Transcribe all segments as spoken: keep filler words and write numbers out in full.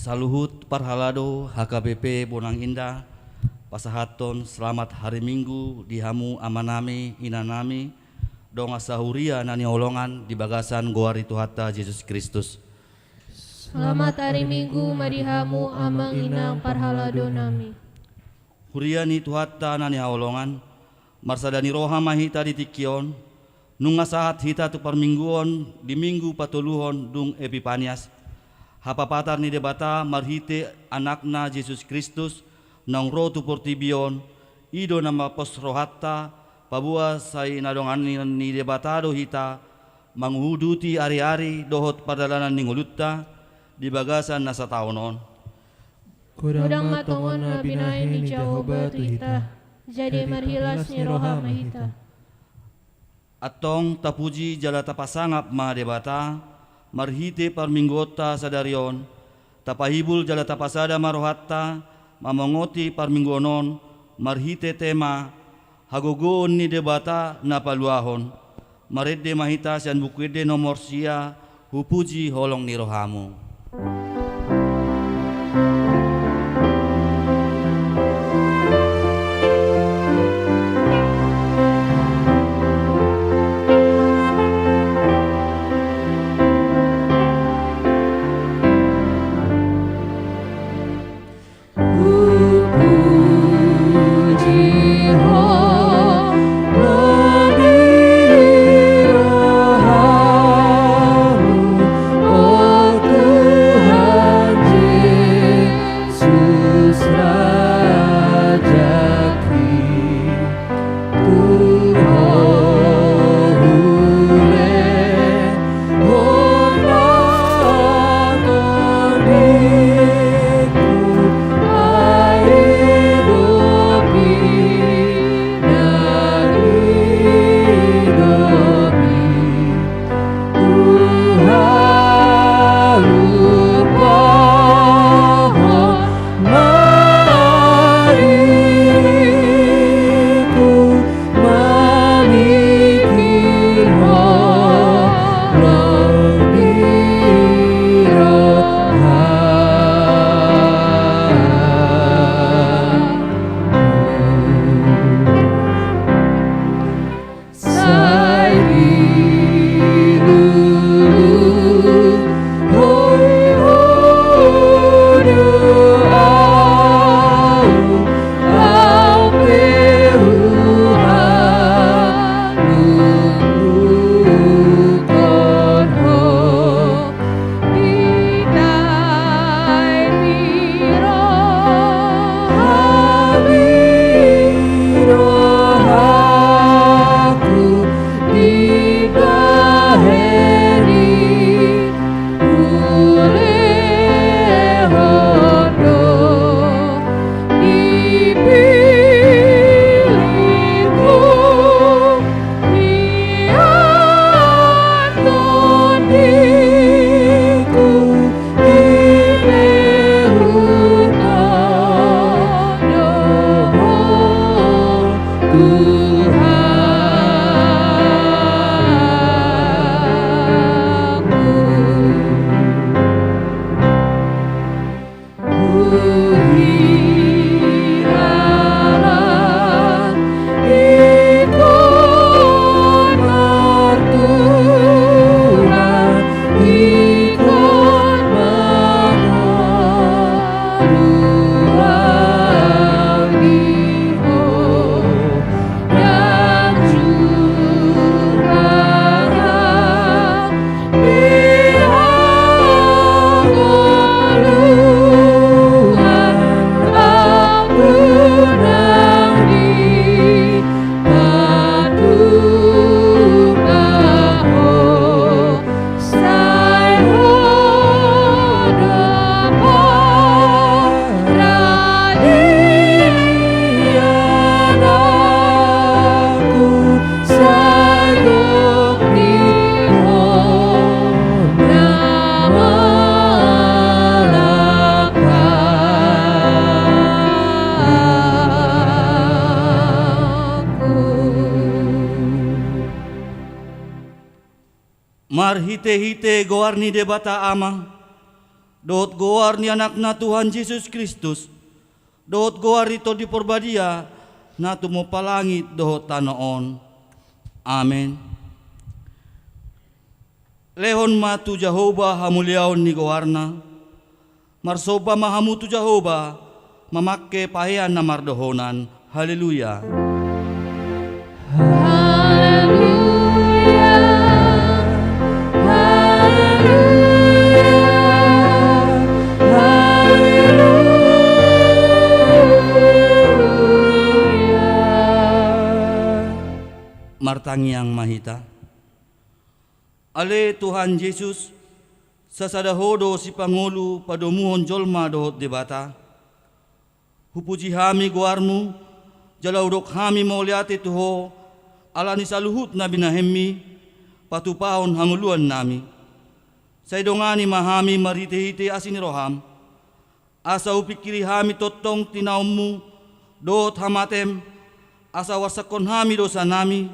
Saluhut parhalado H K B P Bonang Indah, pasahathon selamat hari Minggu di hamu amanami, inanami, dongan sahuria na hinaholongan di bagasan goar ni Tuhanta Jesus Kristus. Selamat hari Minggu ma di hamu amang inang parhaladonami. Huria ni Tuhanta na hinaholongan, marsada ni roha ma hita di tingki on, nunga sahat hita tu parmingguon di Minggu patoluhon dung Epipanias. Hapapatar ni Debata marhite Anakna Jesus Kristus naung ro tu portibi on, i do na mapos rohanta, paboa sai na donganan ni Debata do hita, manguduti ariari dohot pardalanan ni ngolunta di bagasan na sataon on. Godang ma tongon na binahen ni Jahowa tu hita, jadi marhilas ni roha ma hita. Antong tapuji jala tapasangap ma Debata, marhite parmingguonta sadari on, tapahibul jala tapasada ma rohanta, mamongoti parmingguon on, marhite tema, hagogoon ni Debata na paluahon. Marende ma hita sian Buku Ende nomor sia, Hupuji holong ni rohamu. Marhitehite goar ni Debata Ama, dohot goar ni Anakna Tuhan Jesus Kristus, dohot goar ni Tondi Parbadia, na tumompa langit dohot tano on. Amen. Lehon ma tu Jahowa hamuliaon ni goarna. Marsomba ma hamu tu Jahowa, mamangke pahean na mardohonan. Haleluya. Haleluya, haleluya, haleluya. Martangiang ma hita. Ale Tuhan Jesus, sasada Ho do sipangolu padomuhon jolma dohot Debata. Hupuji hami goarmu, jala hudok hami mauliate tu Ho, ala ni saluhut na binahenmi, patupahon hangoluannami. Sai dongani ma hami marhitehite asi ni roham. Asa hupingkiri hami tongtong tinaonmu, dohot hamatem, asa huarsakhon hami dosanami,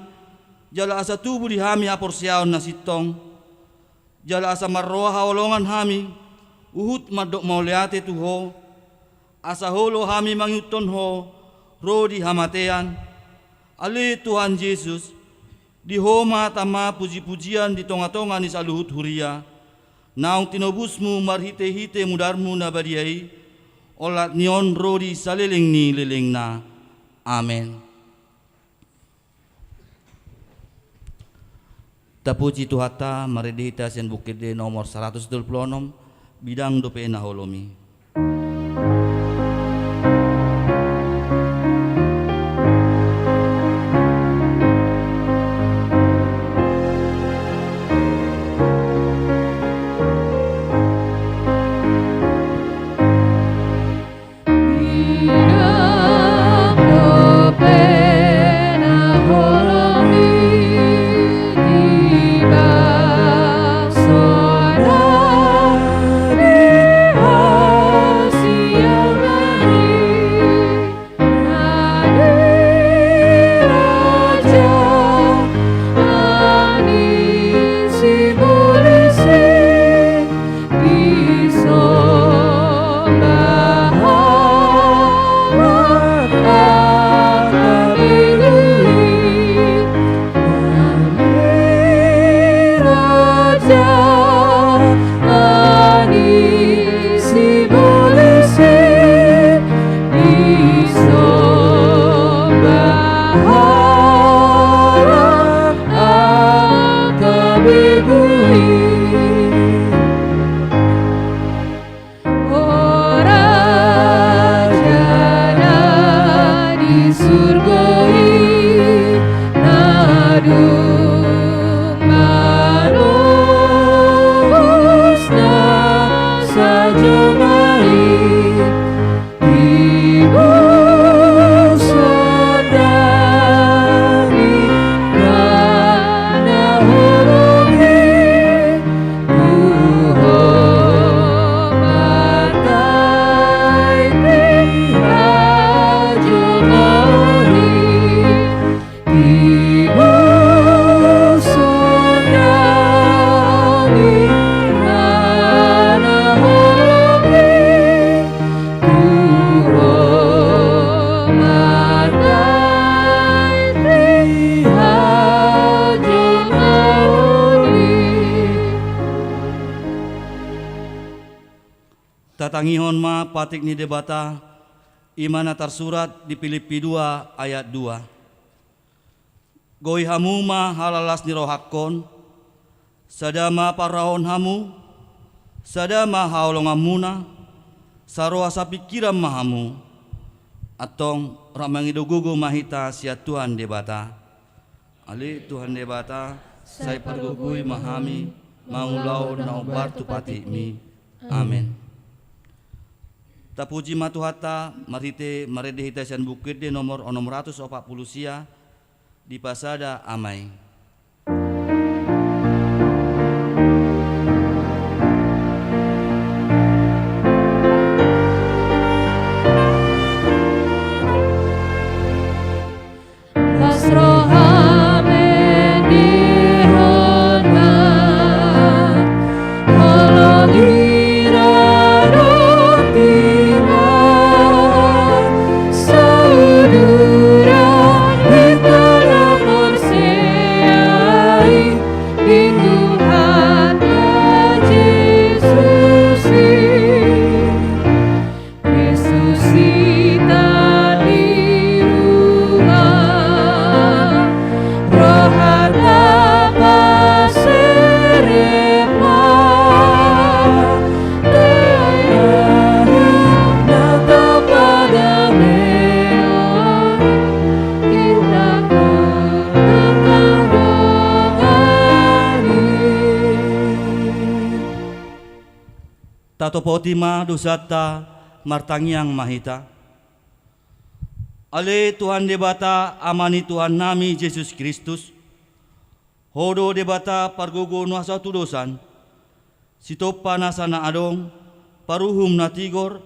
jala asa tubu di hami haporseaon na sintong. Jala asa marroha haholongan hami, huhut mandok mauliate tu Ho, asa olo hami mangihuthon Ho, ro di hamatean. Ale Tuhan Jesus, di Ho ma tama pujipujian di tongatonga ni saluhut huria, naung tinobusmu marhitehite mudarmu na badia i, olat ni on ro di saleleng ni lelengna. Amen. Tapuji Tuhanta, marende hita sian Buku Ende nomor saratus tolu pulu onom, bidang dope na holom i. Raja na di surgo i, na dung malobus na sajo ma i. Tatangihon ma patik ni Debata, i ma na tarsurat di Pilippi dua ayat dua. Goi hamu ma halalas ni rohangkon, sada ma parrohaon hamu, sada ma haholonganmuna, saroha sapingkiran ma hamu. Antong rap mangido gogo ma hita sian Tuhan Debata. Ale Tuhan Debata, sai pargogoi ma hami mangulahon na hombar tu patikmi. Amen. Tapuji ma Tuhanta, marhite marende hita sian Buku Ende nomor onom ratus opat pulu sia, Dipasada Ama i. Las roham endehon ma holong i, Topoti ma dosanta, martangiang ma hita. Ale Tuhan Debata, Ama ni Tuhannami Jesus Kristus, Ho do Debata pargogo na so hatudosan, Sitompa nasa na adong, Paruhum na tigor,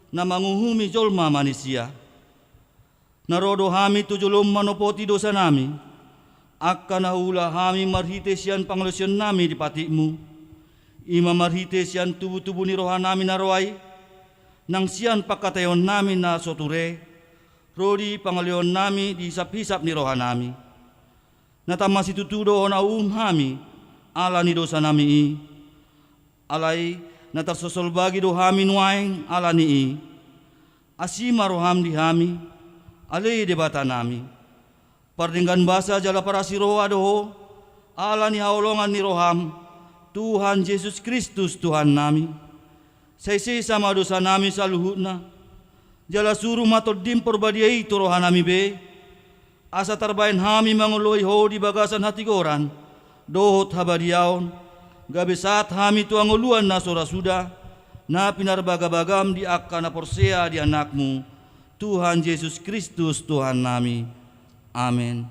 na manguhumi jolma manisia. Na ro do hami tu jolom manopoti dosanami, angka na huula hami marhite sian pangalaosionnami di patikmu, i ma marhite sian tubutubu ni rohanami na roa i, nang sian pangkataionnami na so ture, ro di pangaleonnami di hisaphisap ni rohanami. Na tama situtu do na uhum hami ala ni dosanami i. Alai na tarsosolbagi do hami nuaeng ala ni i. Asi ma roham di hami, ale Debatanami. Pardenggan basa jala parasi roha do Ho, ala ni haholongan ni roham, Tuhan Jesus Kristus Tuhannami. Sai sesa ma dosanami saluhutna. Jala suru ma Tondim Porbadia i tu rohanami be, asa tarbaen hami mangoloi Ho di bagasan hatigoran dohot habadiaon, gabe sahat hami tu hangoluan na so ra suda, na pinarbagabagam di angka na porsea di Anakmu, Tuhan Jesus Kristus Tuhannami. Amen.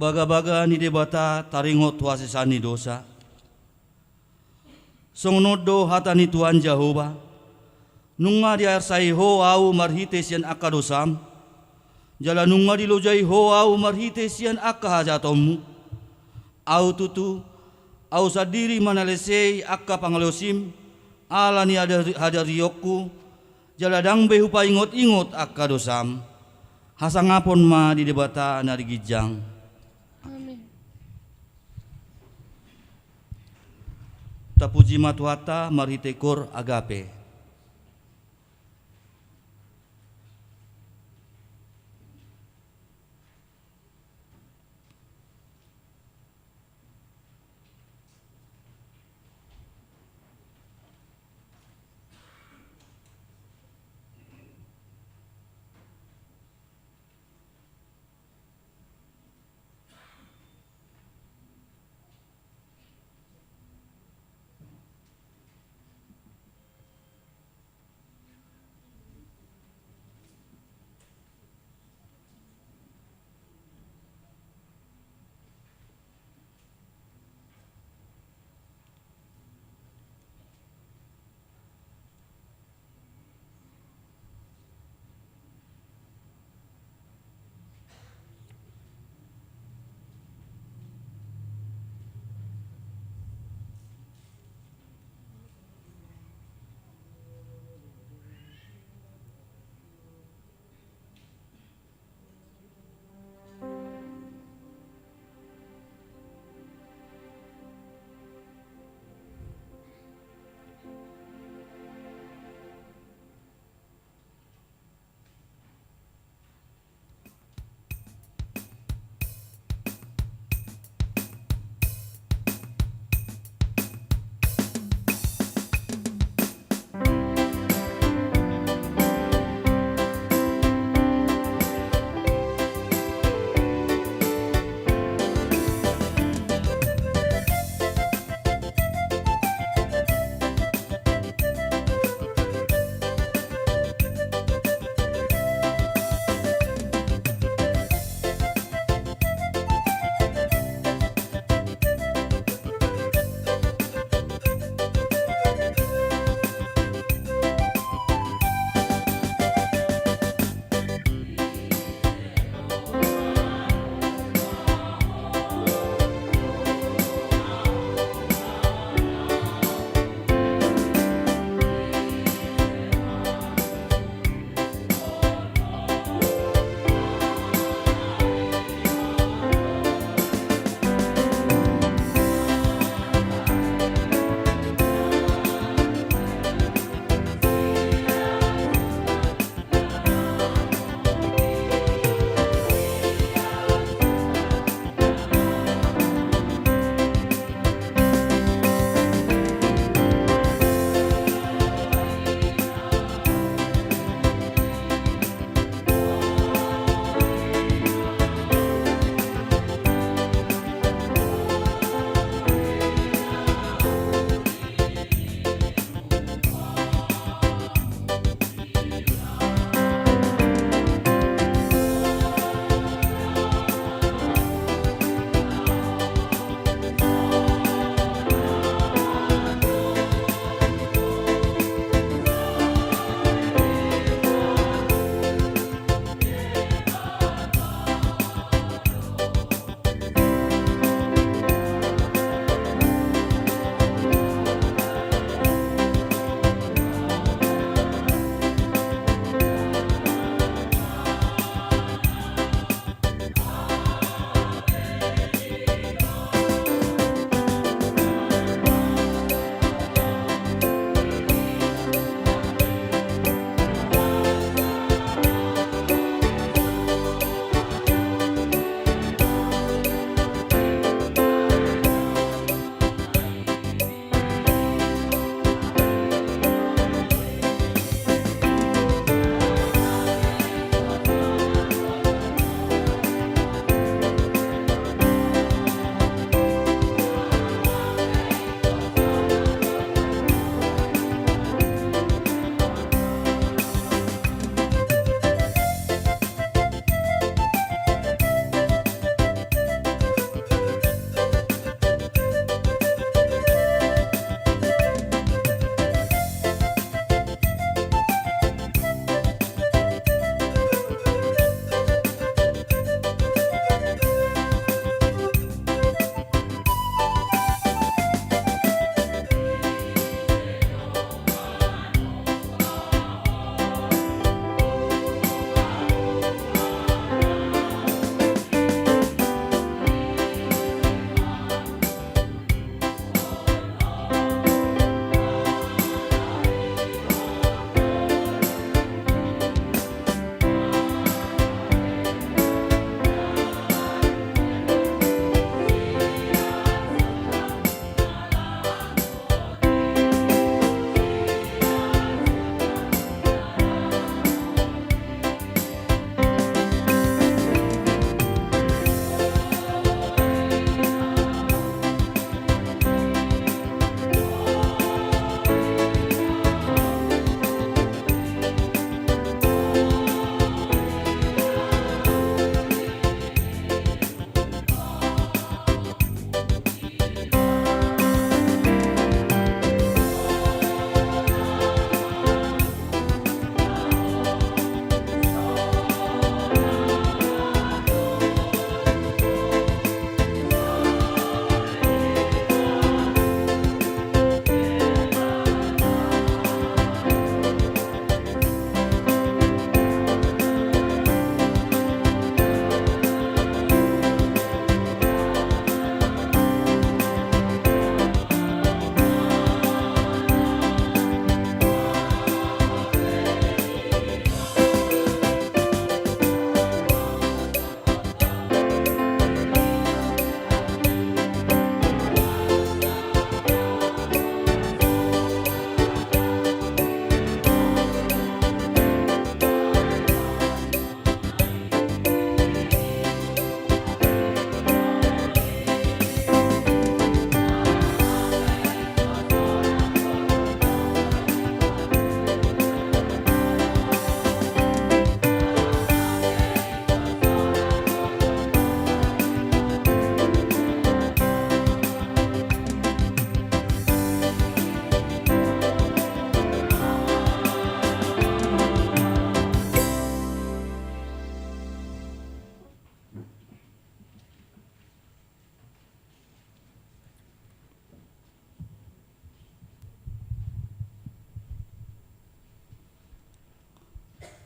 Bagabaga ni Debata taringot tu hasesaan ni dosa. Songon on do hata ni Tuhan Jahowa: Nunga diarsai Ho Ahu marhite sian angka dosam, jala nunga dilojai Ho Ahu marhite sian angka hajahatonmu. Ahu tutu, Ahu sandiri ma na lesei angka pangalaosim ala ni hadari-, hadarionku, jala ndang be hupaingotingot angka dosam. Hasangapon ma di Debata na di ginjang. Amen. Tapuji ma Tuhanta marhite kor Agape.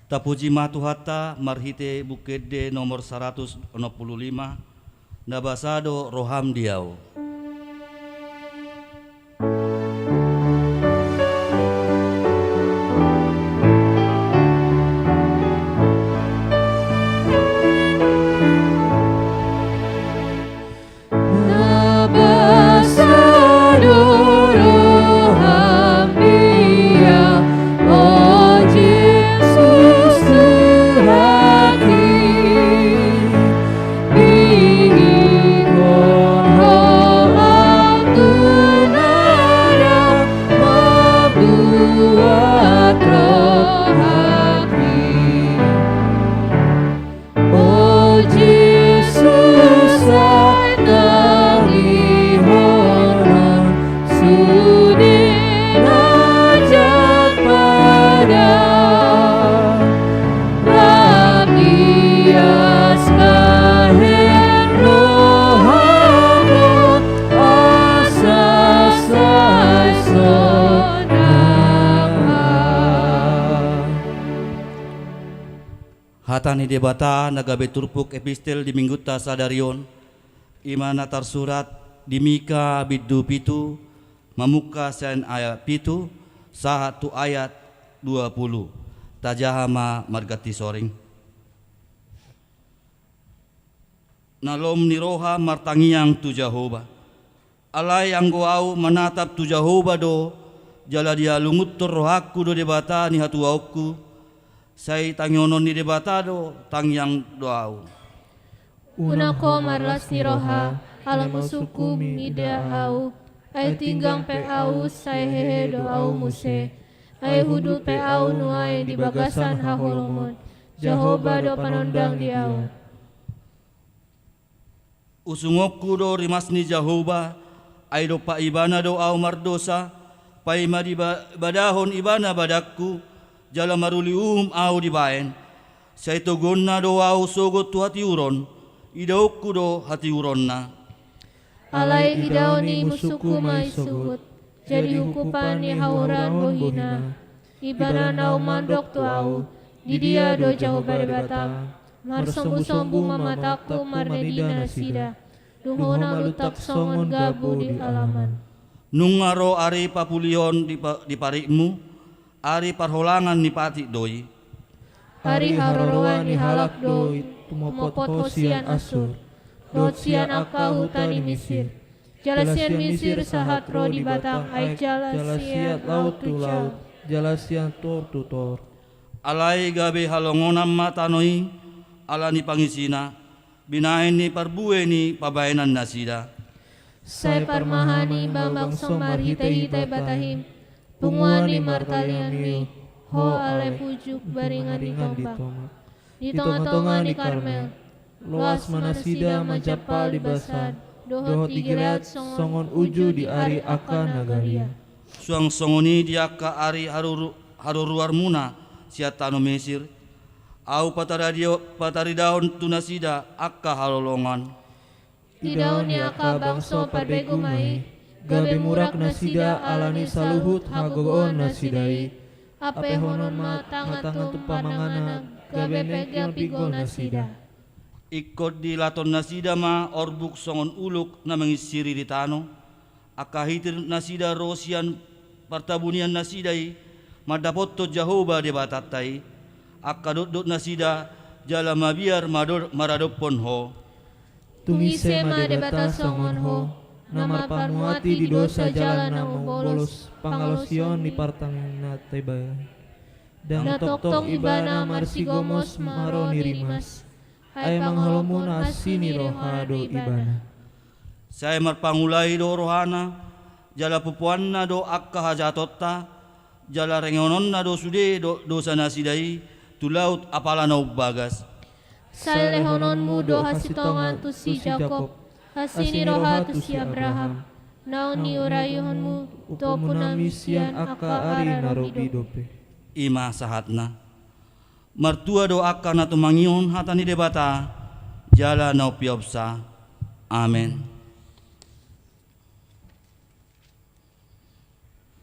Tapuji ma Tuhanta marhite Buku Ende nomor saratus onom pulu lima, na basa do roham di ahu. Na basa do roham di ahu, o Jesus Tuhanki. Dingkon roham tu na ra mambuat rohangki. O Jesus, sai tangihon sude na jat padam, rap di atas bahen roham asa sai sonang. Hata ni Debata na gabe turpuk epistel di Minggunta sadari on, i ma na tarsurat di Mika bindu pitu, mamungka sian ayat pitu sahat tu ayat dua pulu. Tajaha ma marganti soring. Na lomo ni roha martangiang tu Jahowa. Alai anggo ahu manatap tu Jahowa do, jala dialungunhon rohangku do Debata ni hatuaonku, sai tangihonon ni Debata do, tangiang do ahu. Unang ho marlas ni roha, ala musungku mida ahu, ai tinggang pe ahu sai hehe do ahu muse, ai hundul pe ahu nuaeng di bagasan haholomon, Jahowa do panondang di ahu. Usungonku do rimas ni Jahowa, ai dompak Ibana do ahu mardosa, paima diba-, badahon Ibana badanku, jala maruli uhum ahu dibahen. Sai togonna do ahu sogot tu hatiuron, idaonku do hatiuronna. Alai idaon ni musungku ma i sogot, jadi hukuman ni hauran bohina. Ibana na mandok tu ahu, di dia do Jahowa Debata? Marsombusombu ma matangku marnida nasida, dung hona lutak songon gabu di alaman. Nunga ro ari papulihon di pa-, di paritmu, ari parholangan ni patik do i. Ari haroroan ni halak do i tumopot ho sian Assur, dohot sian angka huta ni Misir. Jala sian Misir sahat ro di batang aek, jala sian laut tu laut, jala sian tor tu tor. Alai gabe halongonan ma tano i ala ni pangisina, binahen ni parbue ni pabahenan nasida. Sai parmahan i ma bangso marhitehite batahim, punguan ni martangiangmi, ho ale pucuk baringan di tombak. Di tongatonga ni Karmel, loas ma nasida manjampal di Basan, dohot di Gilead songon uju di ari angka nagaria. Suang songon i di angka ari haruru-, haruruarmuna sian tano Misir, ahu pataradio-, pataridahon tu nasida angka halolongan. Idaon ni angka bangso parbegu ma i, gabe murak nasida ala ni saluhut hagogoon nasida i. Ampehonon ma tangan tu pamanganan, gabe mengkel pinggol nasida. Ingkon dilaton nasida ma orbuk songon ulok na manginsiri di tano. Angka hitir nasida ro sian partabunian nasida i, mandapothon Jahowa Debatanta i. Angka dokdok nasida jala mabiar mado-, maradophon ho. Tung ise ma Debata songon ho, na marpamuati di dosa jala na mambolos pangalaosion ni partangiangnanta i? Ndang tongtong Ibana marsigomos ma ro ni rimas, ai manghalomohon asi ni roha do Ibana. Sai marpangulai do rohana, jala popoanna do angka hajahatonta, jala rengeononna do sude do-, dosa nasida i, tu laut apala na umbagas. Sai lehononmu do hasintongan tu si Jakob, asi ni roha tu si Abraham, naung niuraihonmu tu ompunami sian angka ari na ro dope. I ma sahatna. Martua do angka na tumangihon hata ni Debata, jala na umpeopsa. Amen.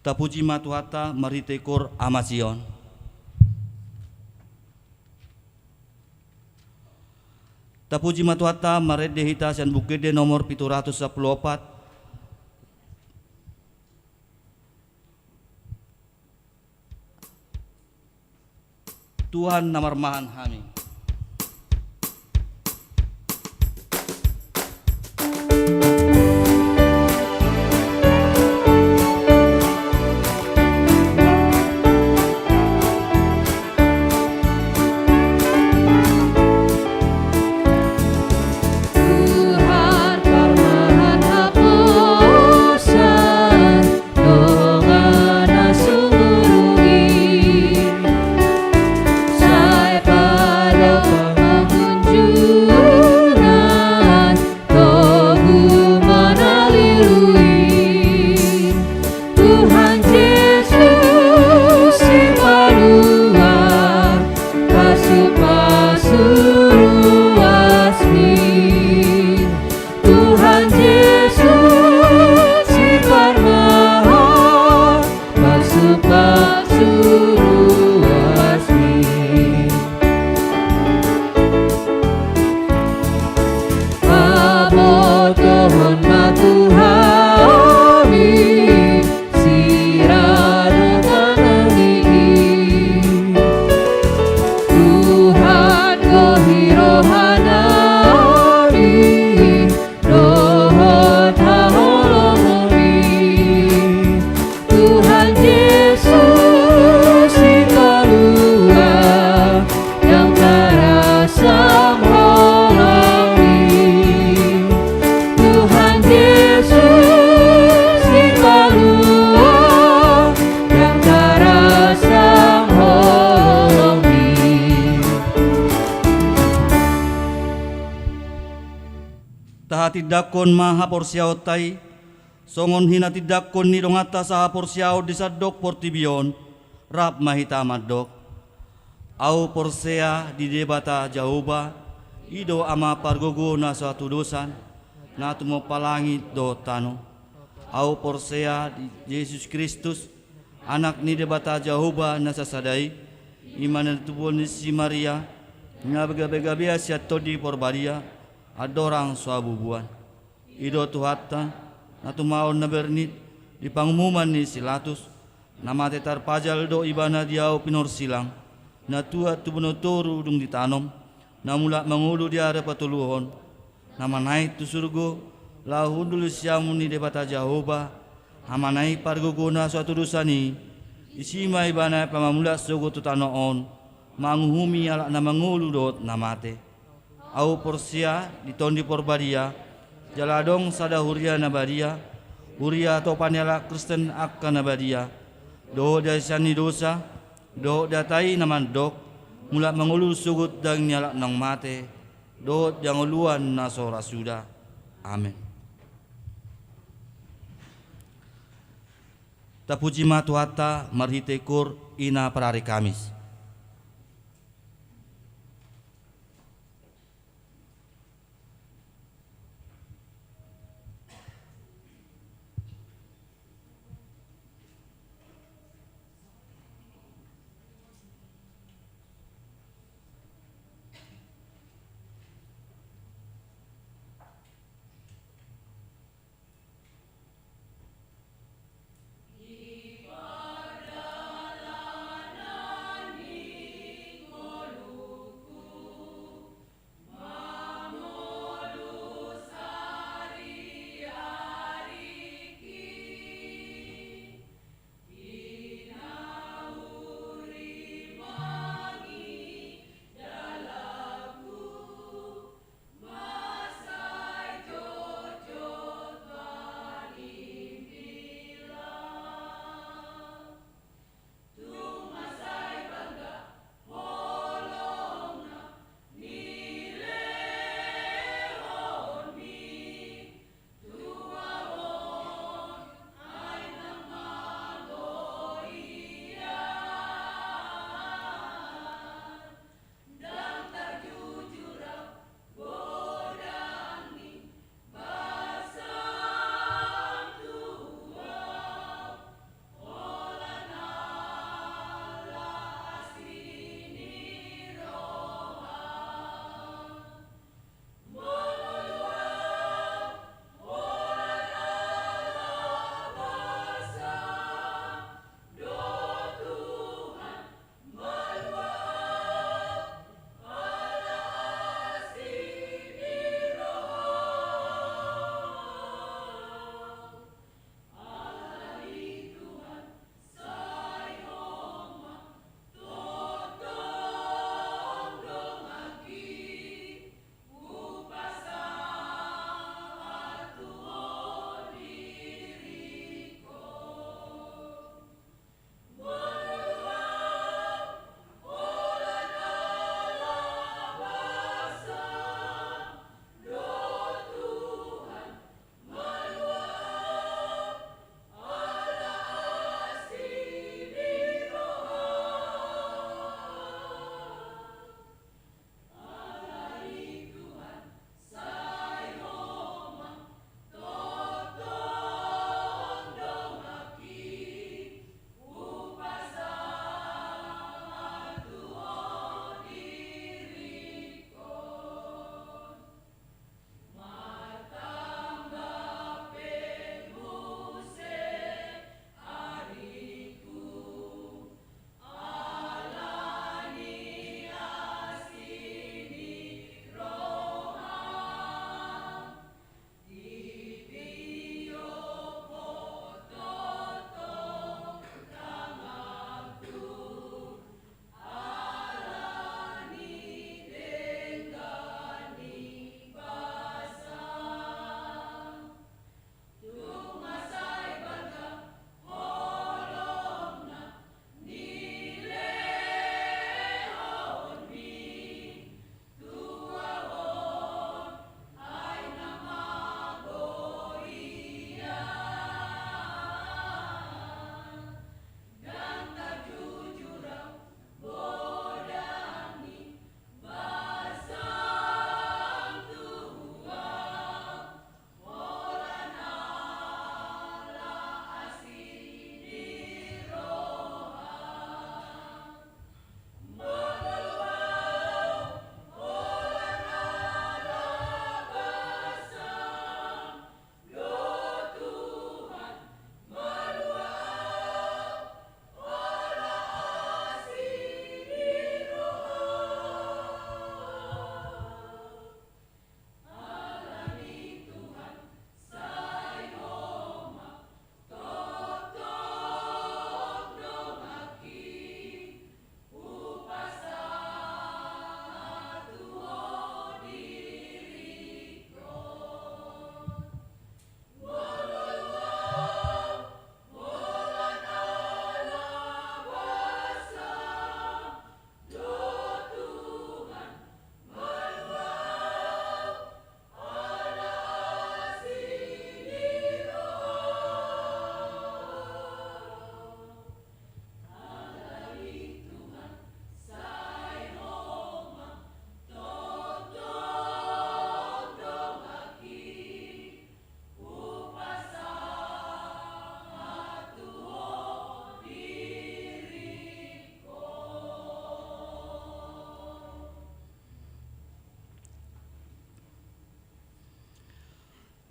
Tapuji ma Tuhanta marhite kor Ama Sion. Tapuji ma Tuhanta, marende hita sian Buku Ende nomor pitu ratus sampulu opat. Tuhan na marmahan hami. Tuhan parmahan haposan, dongan na sumurung i, sai pado pangunjunan, togu manalului. Tuhan Jesus sipalua, pasupasu ruasmi. Tuhan Jesus siparmahan, pasupasu ruasmi. Pabotohon ma tu hami siradotan nami i. Tuhan, gohi roha nami dohot haholongon i. Tuhan Jesus sipalua, ndang tarasam holong i. Tuhan Jesus sipalua, ndang tarasam holong i. Tahatindangkon ma haporseaonta i, songon hinatindangkon ni donganta sahaporseaon di sandok portibi on, rap ma hita mandok. Ahu porsea di Debata Jahowa, i do Ama pargogo na so hatudosan, na tumompa langit dohot tano. Ahu porsea di Jesus Kristus, Anak ni Debata Jahowa na sasada i, i ma na tinopa ni si Maria, na gabe-gabean sian Tondi Porbadia, andorang so habubuan. I do Tuhanta, na tumaon na bernit di pangumuman ni si Latus, na mate tarpajal do Ibana di au pinorsilang, na tuat tu banua toru dung ditanom, na mulak mangolu di ari patoluhon, na manaek tu surgo, laho hundul di siamun ni Debata Jahowa, Ama na i pargogo na so hatudosan i. Disi ma Ibana pamamulak sogot tu tano on, manguhumi halak na mangolu dohot na mate. Ahu porsea di Tondi Porbadia, jala adong sada huria na badia, huria hatopan ni halak Kristen angka na badia, dohot di hasesaan ni dosa, dohot di hata i na mandok, mulak mangolu sogot daging ni halak naung mate, dohot di hangoluan na so ra suda. Amen. Tapuji ma Tuhanta marhite koor i na parari Kamis.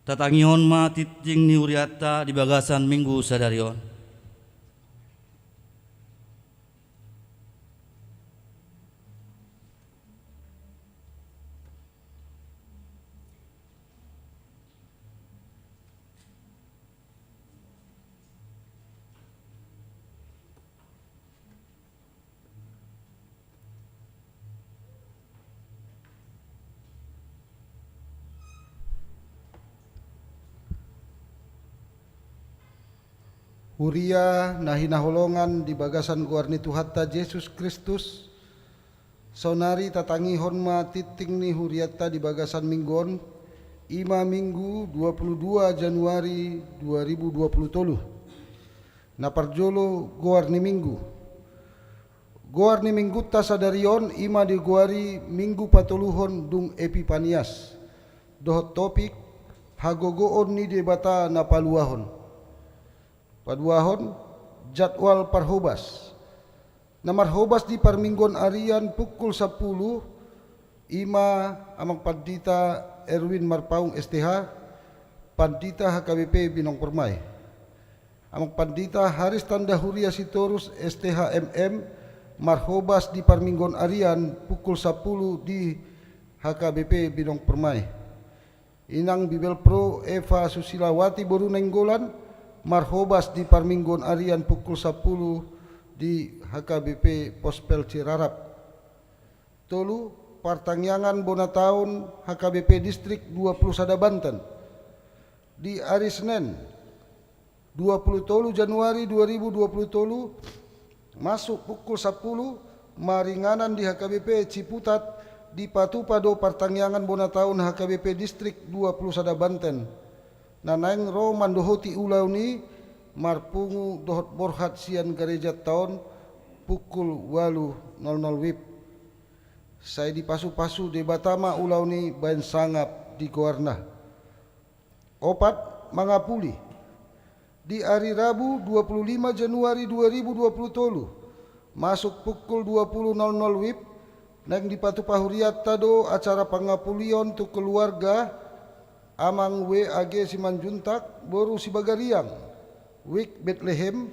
Tatangihon ma tingting ni hurianta di bagasan Minggu sadari on. Huria na hinaholongan di bagasan goar ni Tuhanta Jesus Kristus, saonari tatangihon ma tingting ni hurianta di bagasan Minggu on, i ma Minggu dua puluh dua Januari dua ribu dua puluh tolu. Na parjolo, goar ni Minggu. Goar ni Minggunta sadari on i ma digoari Minggu patoluhon dung Epipanias, dohot topik: Hagogoon ni Debata na paluahon. Paduahon, jadwal parhobas. Na marhobas di parmingguon arian pukul sampulu, i ma Amang Pandita Erwin Marpaung, S T H, Pandita H K B P Binong Permai. Amang Pandita Haris Tanda Huria Sitorus, S T H M M, marhobas di parmingguon arian pukul sampulu di H K B P Binong Permai. Inang Bibelvrouw Eva Susilawati boru Nainggolan, marhobas di parmingguon arian pukul sampulu di H K B P Pospel Cirarap. Tolu, partangiangan bona taon H K B P Distrik dua puluh sada Banten. Di ari Senen, dua puluh tolu Januari dua ribu dua puluh tolu, masuk pukul sampulu, maringanan di H K B P Ciputat, dipatupa do partangiangan bona taon H K B P Distrik dua puluh sada Banten. Na naeng ro mandohoti ulaon i, marpungu dohot borhat sian garejanta on pukul ualu nol nol wib. Sai dipasupasu Debata ma ulaon i baen sangap di goarna. Opat, mangapuli. Di ari Rabu dua puluh lima Januari dua ribu dua puluh tolu, masuk pukul dua puluh nol nol wib, naeng dipatupa hurianta do acara pangapulion tu keluarga Amang W A G Simanjuntak, boru Sibagariang, Wijk Betlehem,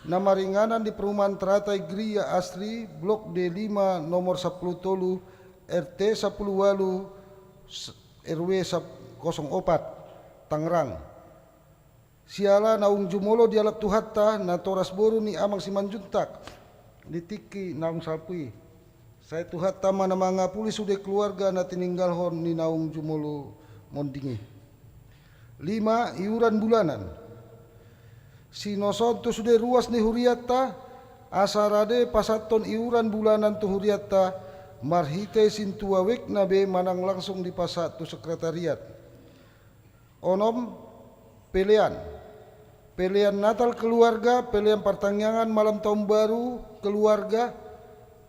na maringanan di perumahan teratai Gria Asri, Blok D lima, nomor sampulu tolu, R T sampulu ualu, s-, R W sap-, kosong opat, Tangerang. Siala naung jumolo dialap Tuhanta, natoras boru ni Amang Simanjuntak, di tingki naung salpu i. Sai Tuhanta ma na mangapuli sude keluarga na tininggalhon ni naung jumolo monding i. Lima, iuran bulanan. Sinoson tu sude ruas ni hurianta, asa rade pasahathon iuran bulanan tu hurianta, marhite sintua wijk na be manang langsung dipasahat tu sekretariat. Onom, pelean. Pelean Natal keluarga, pelean partangiangan malam tahun baru keluarga,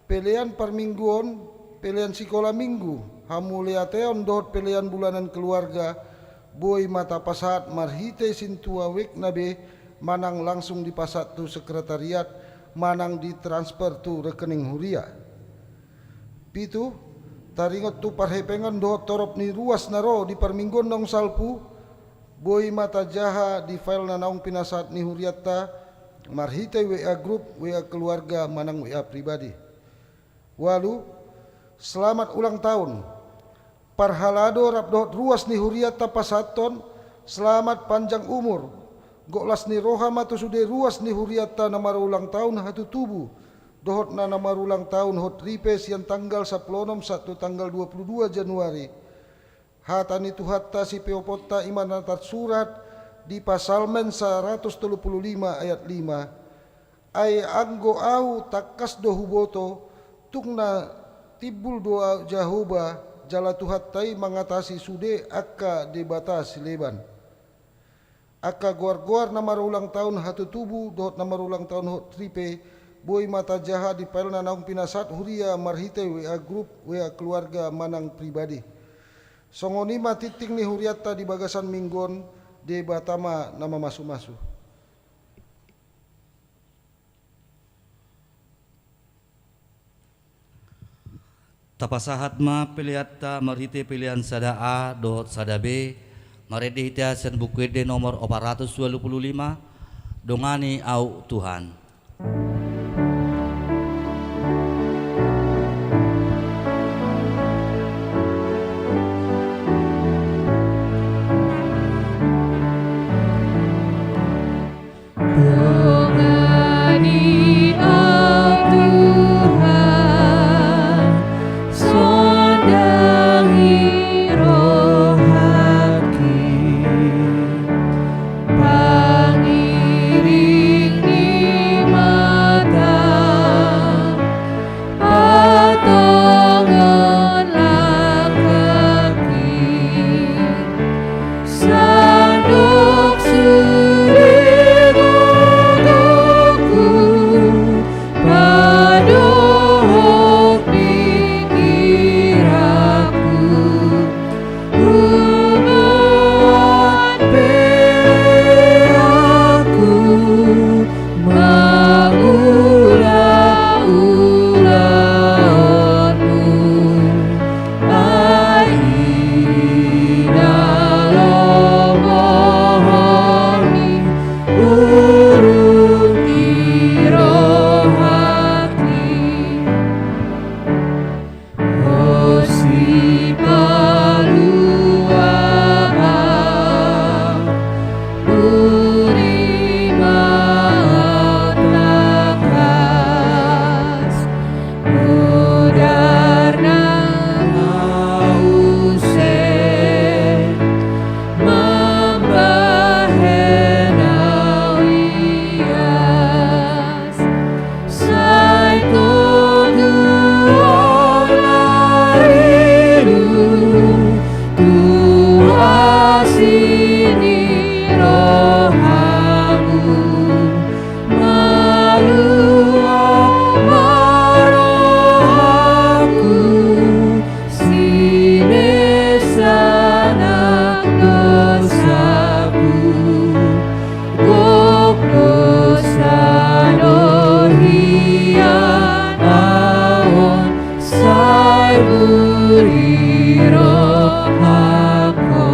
pelean parmingguon, pelean sikola minggu, hamauliateon dohot pelean bulanan keluarga, boi ma tapasahat marhite sintua wijk na be manang langsung dipasahat tu sekretariat manang ditransfer tu rekening huria. Pitu, taringot tu parhepengan dohot torop ni ruas na ro di parmingguon naung salpu, boi ma tajaha di file na naung pinasahat ni hurianta marhite W A grup, W A keluarga manang W A pribadi. Ualu, selamat ulang tahun. Parhalado rap dohot ruas ni hurianta pasahathon, selamat panjang umur. Gok las ni roha ma tu sude ruas ni hurianta na marulang tahun hatutubu, dohot na, na marulang tahun hot ripe sian tanggal sampulu onom sahat tu tanggal dua puluh dua Januari. Hata ni Tuhanta sipeoponta i ma na tarsurat di Psalmen saratus tolu puluh lima ayat lima. Ai anggo ahu tangkas do huboto, tung na timbul do Jahowa, jala Tuhanta i mangatasi sude angka debata sileban. Angka goar-goar na marulang tahun hatutubu dohot na marulang tahun hot ripe, boi ma tajaha di file na naung pinasahat huria marhite W A grup, W A keluarga manang pribadi. Songon i ma tingting ni hurianta di bagasan minggu on, Debata ma na mamasu-masu. Tapasahat ma peleanta marhite pelean sada A dohot sada B, Marende hita sian Buku Ende nomor opat ratus ualu pulu lima, Dongani Au Tuhan. Dongani Au Tuhan, sondangi rohangki, pangiring ni mata, patongon langkangki, sandok sude gogoku, padohot pikiranku, huboan pe aku mangula ulaonmu. Ai i na lomohon ni urung ni rohangki. Ho Sipalua au, buri ma au tangkas, mudar nang au use, mambahen au ias. Sai togu au na rindu tu asi ni rohamu, malua ma rohangku, sinesa nang dosaku. Gok dosa do hian ahu on, sai buri rohangku.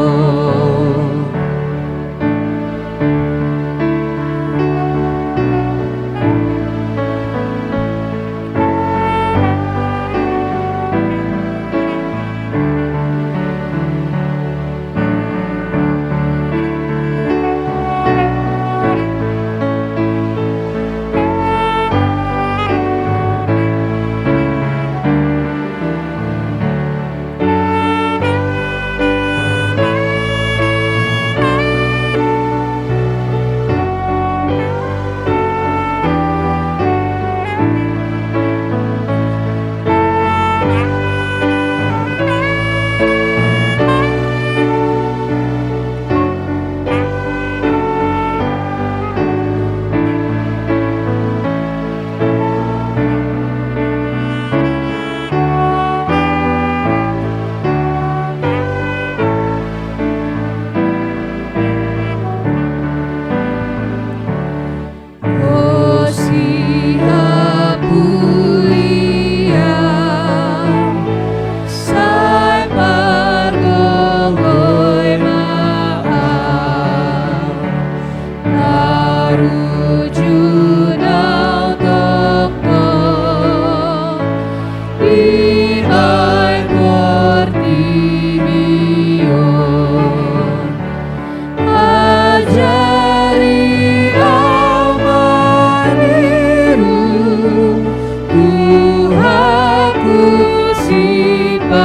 Ho Sihapulian, sai pargogoi ma au, tarujun au tongtong di aek portibi on. Ajari au mangiring, Tuhanku Sipangolu.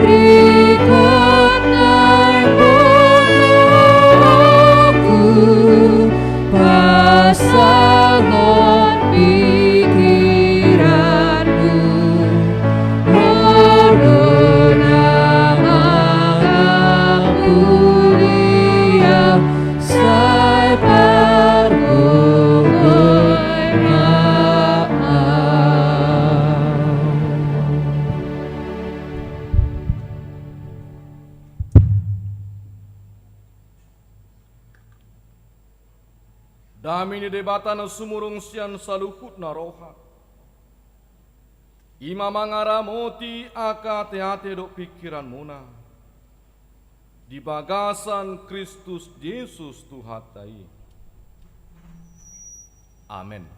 Ringkot nang botoonku, pasangon pikiranmu. Ho do na mangampu di au, sai pargogoi ma au. Dame ni Debata na sumurung sian saluhutna roha, i ma mangaramoti angka ateate dohot pingkiranmuna. Di bagasan Kristus Jesus Tuhanta i. Amen.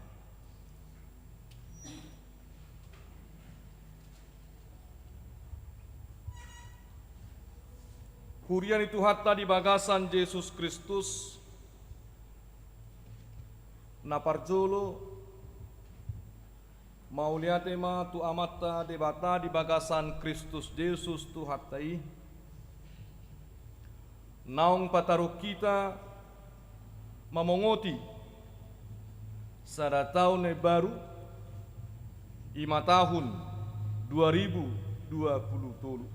Huria ni Tuhanta di bagasan Jesus Kristus, na parjolo, mauliate ma tu Amanta Debata di bagasan Kristus Jesus Tuhanta i, naung pataruk hita mamongoti sada taon na baru, i ma tahun dua ribu dua puluh tolu.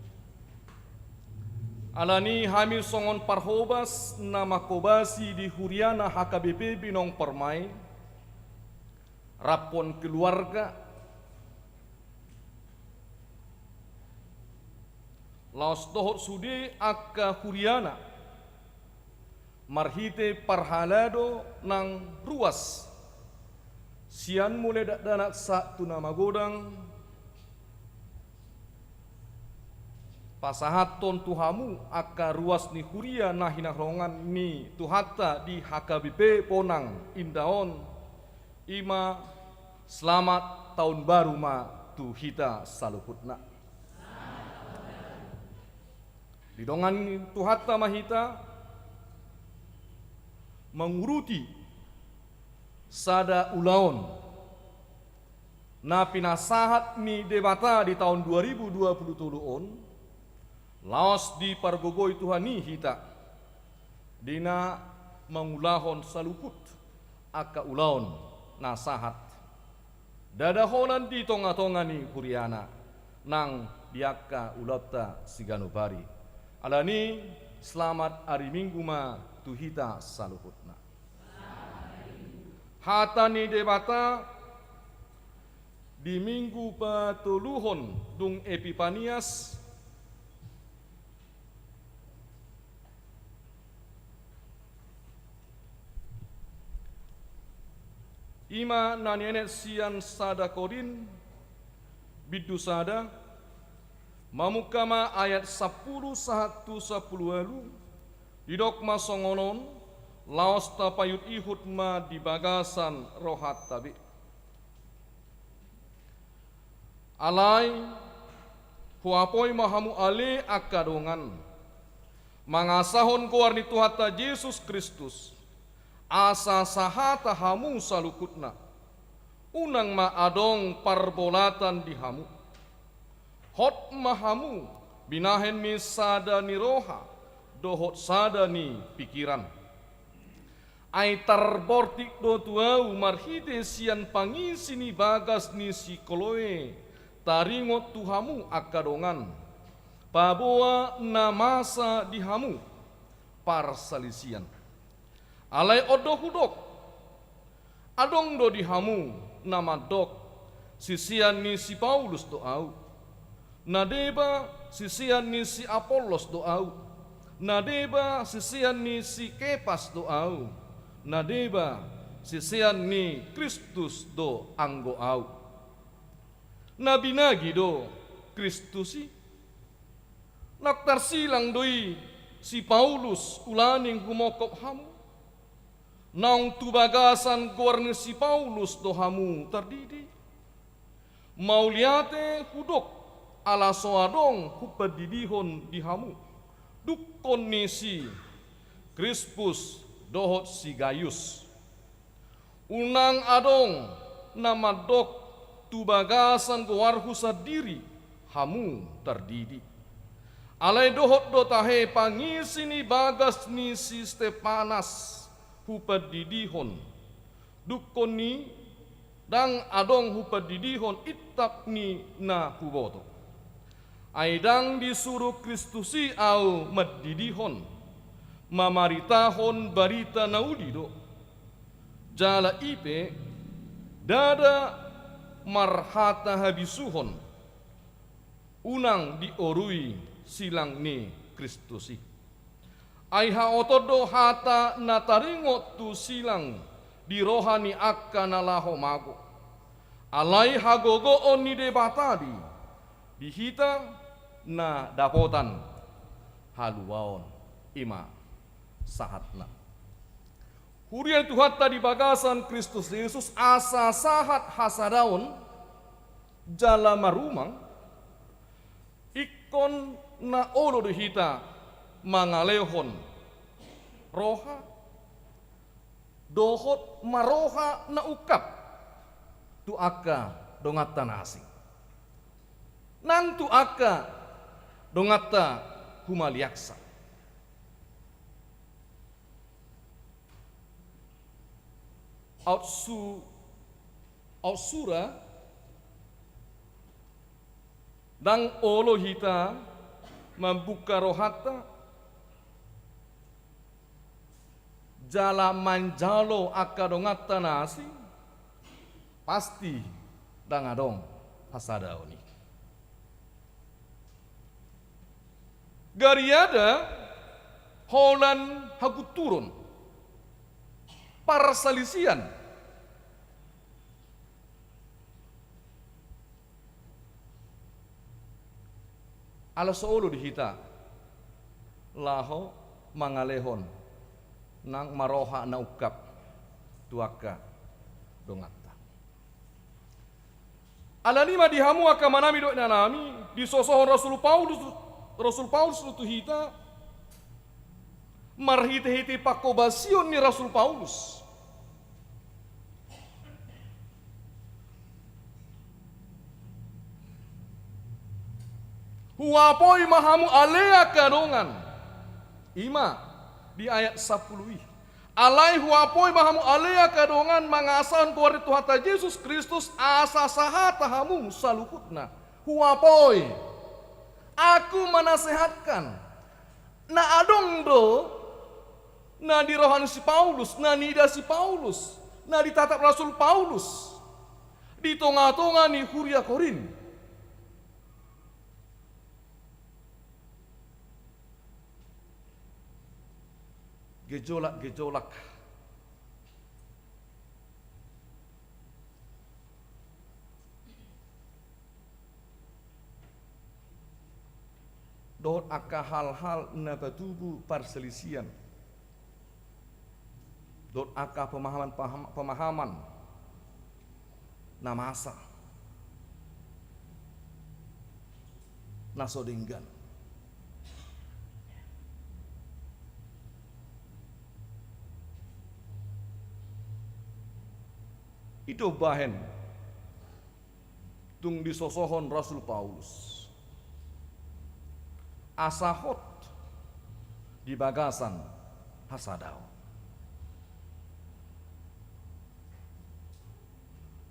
Alani hami songon parhobas na manghobasi di huriana H K B P Binong Permai, rap dohot keluarga, laos dohot sude angka huriana, marhite parhalado nang ruas, sian mulai dakdanak sahat tu na magodang, pasahathon tu hamu angka ruas ni huria na hinaholongan ni Tuhanta di H K B P Ponang inda on, i ma selamat taon baru ma tu hita saluhutna. Didongani Tuhanta ma hita manguruti sada ulaon na pinasahat ni Debata di taon dua ribu dua puluh tolu on, laos dipargogoi Tuhan i hita di na mangulahon saluhut angka ulaon na sahat, ndada holan di tongatonga ni huriana nang di angka ulaonta siganup ari. Alani, selamat ari Minggu ma tu hita saluhutna. Hata ni Debata di Minggu patoluhon dung Epipanias, i ma na nienet sian sada Korint, bindu sada, mamungka ma ayat sampulu sahat tu sampulu ualu, didok ma songon on, laos tapaihutihut ma di bagasan rohanta be. Alai, huapoi ma hamu ale angka dongan, mangasahon goar ni Tuhanta Jesus Kristus, asa sahata hamu saluhutna, unang ma adong parbolatan di hamu. Hot ma hamu binahen ni sada ni roha dohot sada ni pikiran. Ai tarbortik do tu ahu marhite sian pangisi ni bagas ni si Kloe taringot tu hamu angka dongan, paboa na masa di hamu parsalisian. Alai on do hudok, adong do di hamu na mandok, sisean ni si Paulus do ahu, na deba sisean ni si Apollos do ahu, na deba sisean ni si Kepas do ahu, na deba sisean ni Kristus do anggo ahu. Na binagi do Kristus i? Nang tarsilang do i si Paulus ulaning humongkop hamu? Naung tu bagasan goar ni si Paulus do hamu tardidi? Mauliate hudok, ala so adong humpandidihon di hamu dungkon ni si Krispus dohot si Gayus. Unang adong na mandok tu bagasan goarhu sandiri hamu tardidi. Alai dohot do tahe pangisi ni bagas ni si Stepanas hupandidihon, dungkon ni ndang adong hupandidihon intap ni na huboto. Ai ndang disuru Kristus i ahu mandidihon, mamaritahon barita na uli do. Jala i pe ndada marhata habisuhon, unang diorui silang ni Kristus i. Ai haoton do hata na taringot tu silang di roha ni angka na laho mago. Alai hagogoon ni Debata do i di hita na dapotan haluaon. I ma sahatna. Huria ni Tuhanta di bagasan Kristus Jesus, asa sahat hasadaon jala marumang, ingkon na olo do hita mangalehon roha dohot marroha na ungkap tu angka donganta na asing, nang tu angka donganta humaliangsa. Aut su-, aut sura, ndang olo hita mambuka rohanta jala manjalo angka donganta na asing, pasti ndang adong hasadaon i. Gariada holan hagunturon, parsalisian. Ala so olo di hita laho mangalehon nang marroha na ungkap tu angka donganta. Alani i ma di hamu angka amanami dohot inanami, disosohon Rasul Paulus, Rasul Paulus do tu hita, marhitehite panghobasion ni Rasul Paulus. Huapoi ma hamu ale angka dongan. I ma di ayat sampulu i. Alai huapoi ma hamu ale angka dongan mangasahon goar ni Tuhanta Jesus Kristus asa sahata hamu saluhutna. Huapoi. Aku menasehatkan. Na adong do na di roha ni si Paulus, na niida si Paulus, na ditatap Rasul Paulus di tongatonga ni huria Korint. Gejolak-gejolak dohot angka hal-hal na patubu parsalisian dohot angka pemahaman-paham-, pemahaman na masa, na so denggan. I do umbahen tung disosohon Rasul Paulus asa hot di bagasan hasadaon.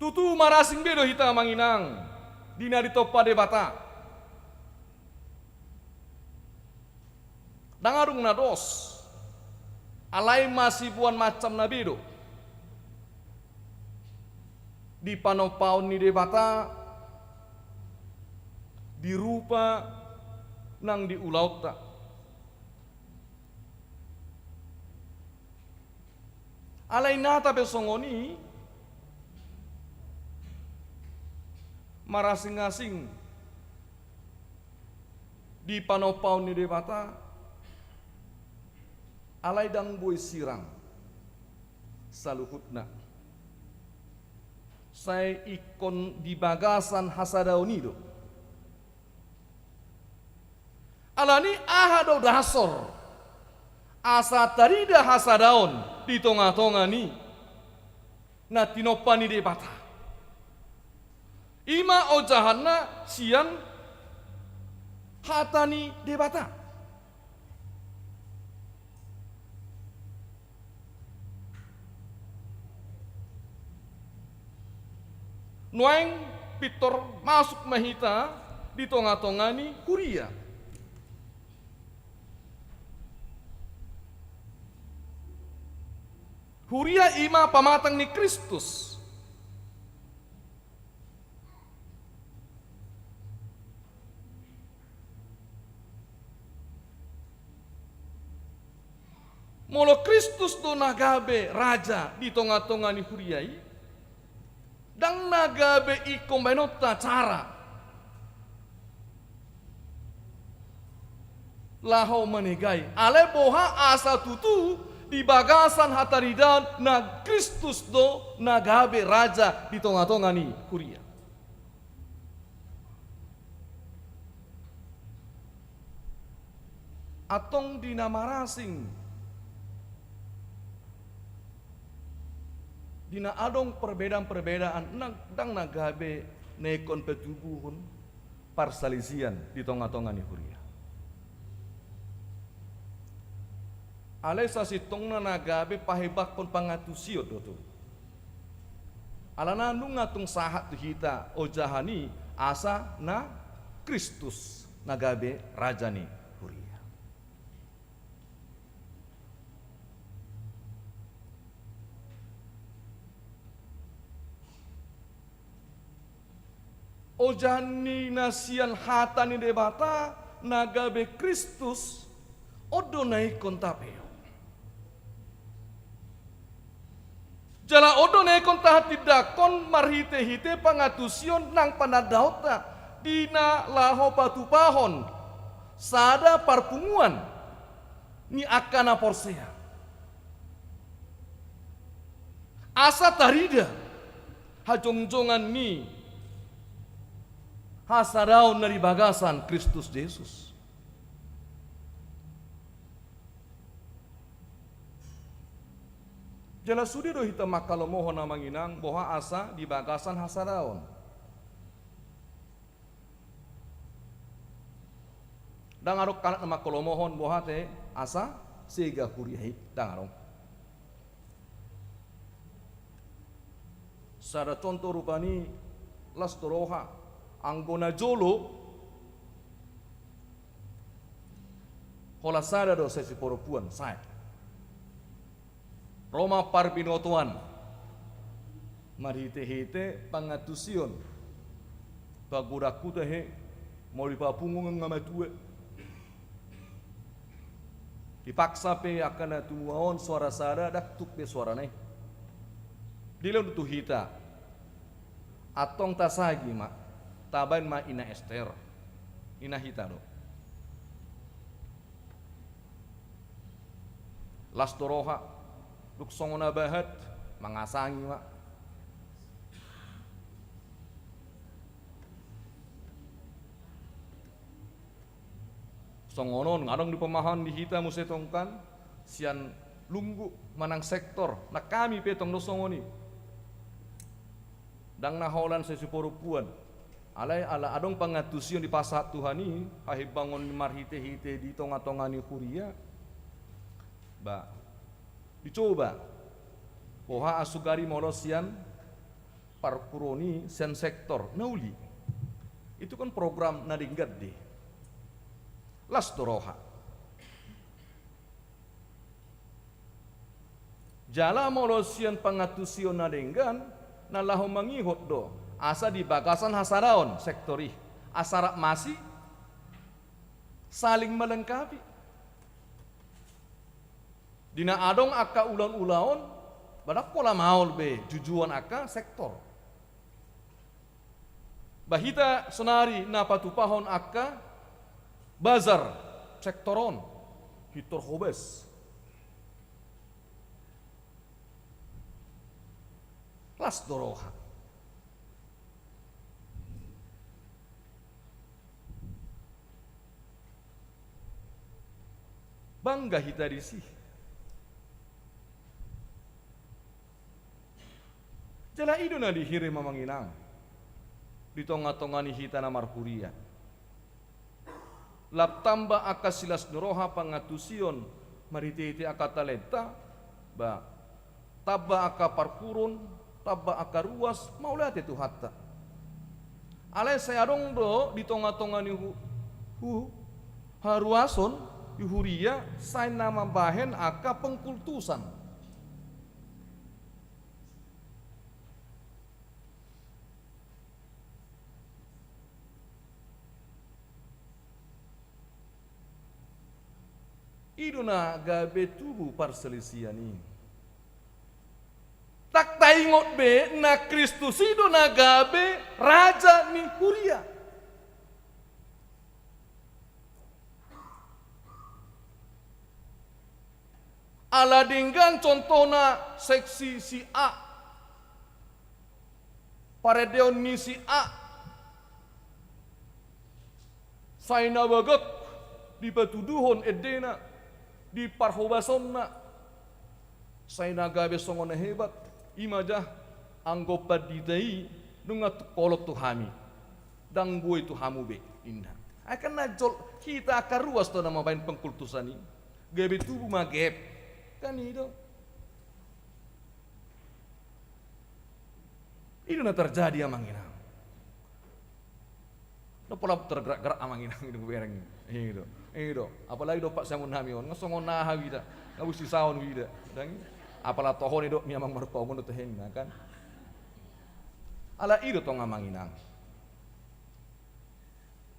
Tutu marasing be do hita, amang inang, di na ditompa Debata. Ndang adong na dos, alai masiboan macam na be do di panompaon ni Debata, di rupa nang di ulaonta. Alai nata pe songon i, marasing-asing di panompaon ni Debata, alai ndang boi sirang saluhutna. Sai ingkon di bagasan hasadaon i do. Alani aha do dasor asa tarida hasadaon di tongatonga ni na tinompa ni Debata? I ma ojahanna sian hata ni Debata. Nuaeng pintor masuk ma hita di tongatonga ni huria. Huria i ma pamatang ni Kristus. Molo Kristus do na gabe raja di tongatonga ni huria i, ndang na gabe ingkon baenonta cara laho manegai. Alai boha? Asa tutu di bagasan hataridaon na Kristus do na gabe raja di tonga-tonga ni huria. Antong di na marasing, di na adong perbedaan-perbedaan, ndang, ndang na gabe na ingkon patubuhon parsalisian di tonga-tonga ni huria. Alai sasintongna na gabe pahebakkon pangantusion do tutu. Alana nunga tung sahat tu hita ojahan i asa na Kristus na gabe raja ni huria. Ojahan ni na sian hata ni Debata na gabe Kristus, on do na ingkon tapeop. Jala on do na ingkon tahatindangkon marhite-hite pangantusion nang panandaonta di na laho patupahon sada parpunguan ni angka na porsea. Asa tarida hajongjongan ni hasadaon na di bagasan Kristus Jesus. Jala sude do hita mangkalomohon, amang inang, boha asa di bagasan hasadaon. Ndang adong halak na mangkalomohon boha ate asa sega huria i, ndang adong. Sada contoh rupani, las do roha, anggo na jolo, holan sada do sai siporompuan, sae. Ro ma parbinotoan marhite-hite pangantusion. Pagodangku tahe, molo dipapungu nunga matua. Dipaksa pe angka na tumua on soara sada, ndang tuk be soarana i. Dilehon tu hita. Antong tasagi ma, tabaen ma ina Ester. Ina hita do. Las do roha, dung songon na bahat, mangasangi ma. Songon on, adong do pemahaman di hita muse tongkan, sian lunggu manang sektor, nang hami pe tong do songon i. Ndang na holan sai siporompuan. Alai ala adong pangantusion dipasahat Tuhan i, hahebangon marhite-hite di tonga-tonga ni huria. Ba, dicoba. Boha asa sugari molo sian parpuroni sian sektor na uli. Itu kan program na denggan do i. Las do roha. Jala molo sian pangantusion na denggan, na laho mangihut do asa di bagasan hasadaon sektor i, asa rap masi saling melengkapi. Di na adong angka ulaon-ulaon, ba ndang pola maol be jujuon angka sektor. Ba hita sonari na patupahon angka bazar sektor on, pintor hobas. Las do roha. Bangga hita disi. Jala i do na dihirim, amang inang, di tonga-tonga ni hita na marhuria. Lam tamba angka silas ni roha pangantusion marhite-hite angka talenta, ba, tamba angka parpurun, tamba angka ruas, mauliate Tuhanta. Alai sai adong do di tonga-tonga ni hu-, hu-, haruason di huria sai na mambahen angka pengkultusan. I do na gabe tubu parsalisian i. Ndang taingot be na Kristus i do na gabe raja ni huria. Ala denggan contohna seksi si A, parendeon ni si A, sai na bagak dipatuduhon endena, di parhobasonna, sai na gabe songon na hebat. I ma ja anggo pandita i nunga tung holong tu hami, ndang boi tu hamu be, ninna. Ai kan na jolo hita angka ruas do na mambahen pengkultusan i, gabe tubu ma gap. Kan i do. I do na terjadi, amang inang. Na pola tergerak-gerak, amang inang, i do bereng. I do. I do. Apalagi dompak siamun nami on, nga songon na aha huida, nga boi sisaon huida. Ndang i. Apala toho ni do ni amang marpaung on do teheng, na kan. Ala i do tong, amang inang.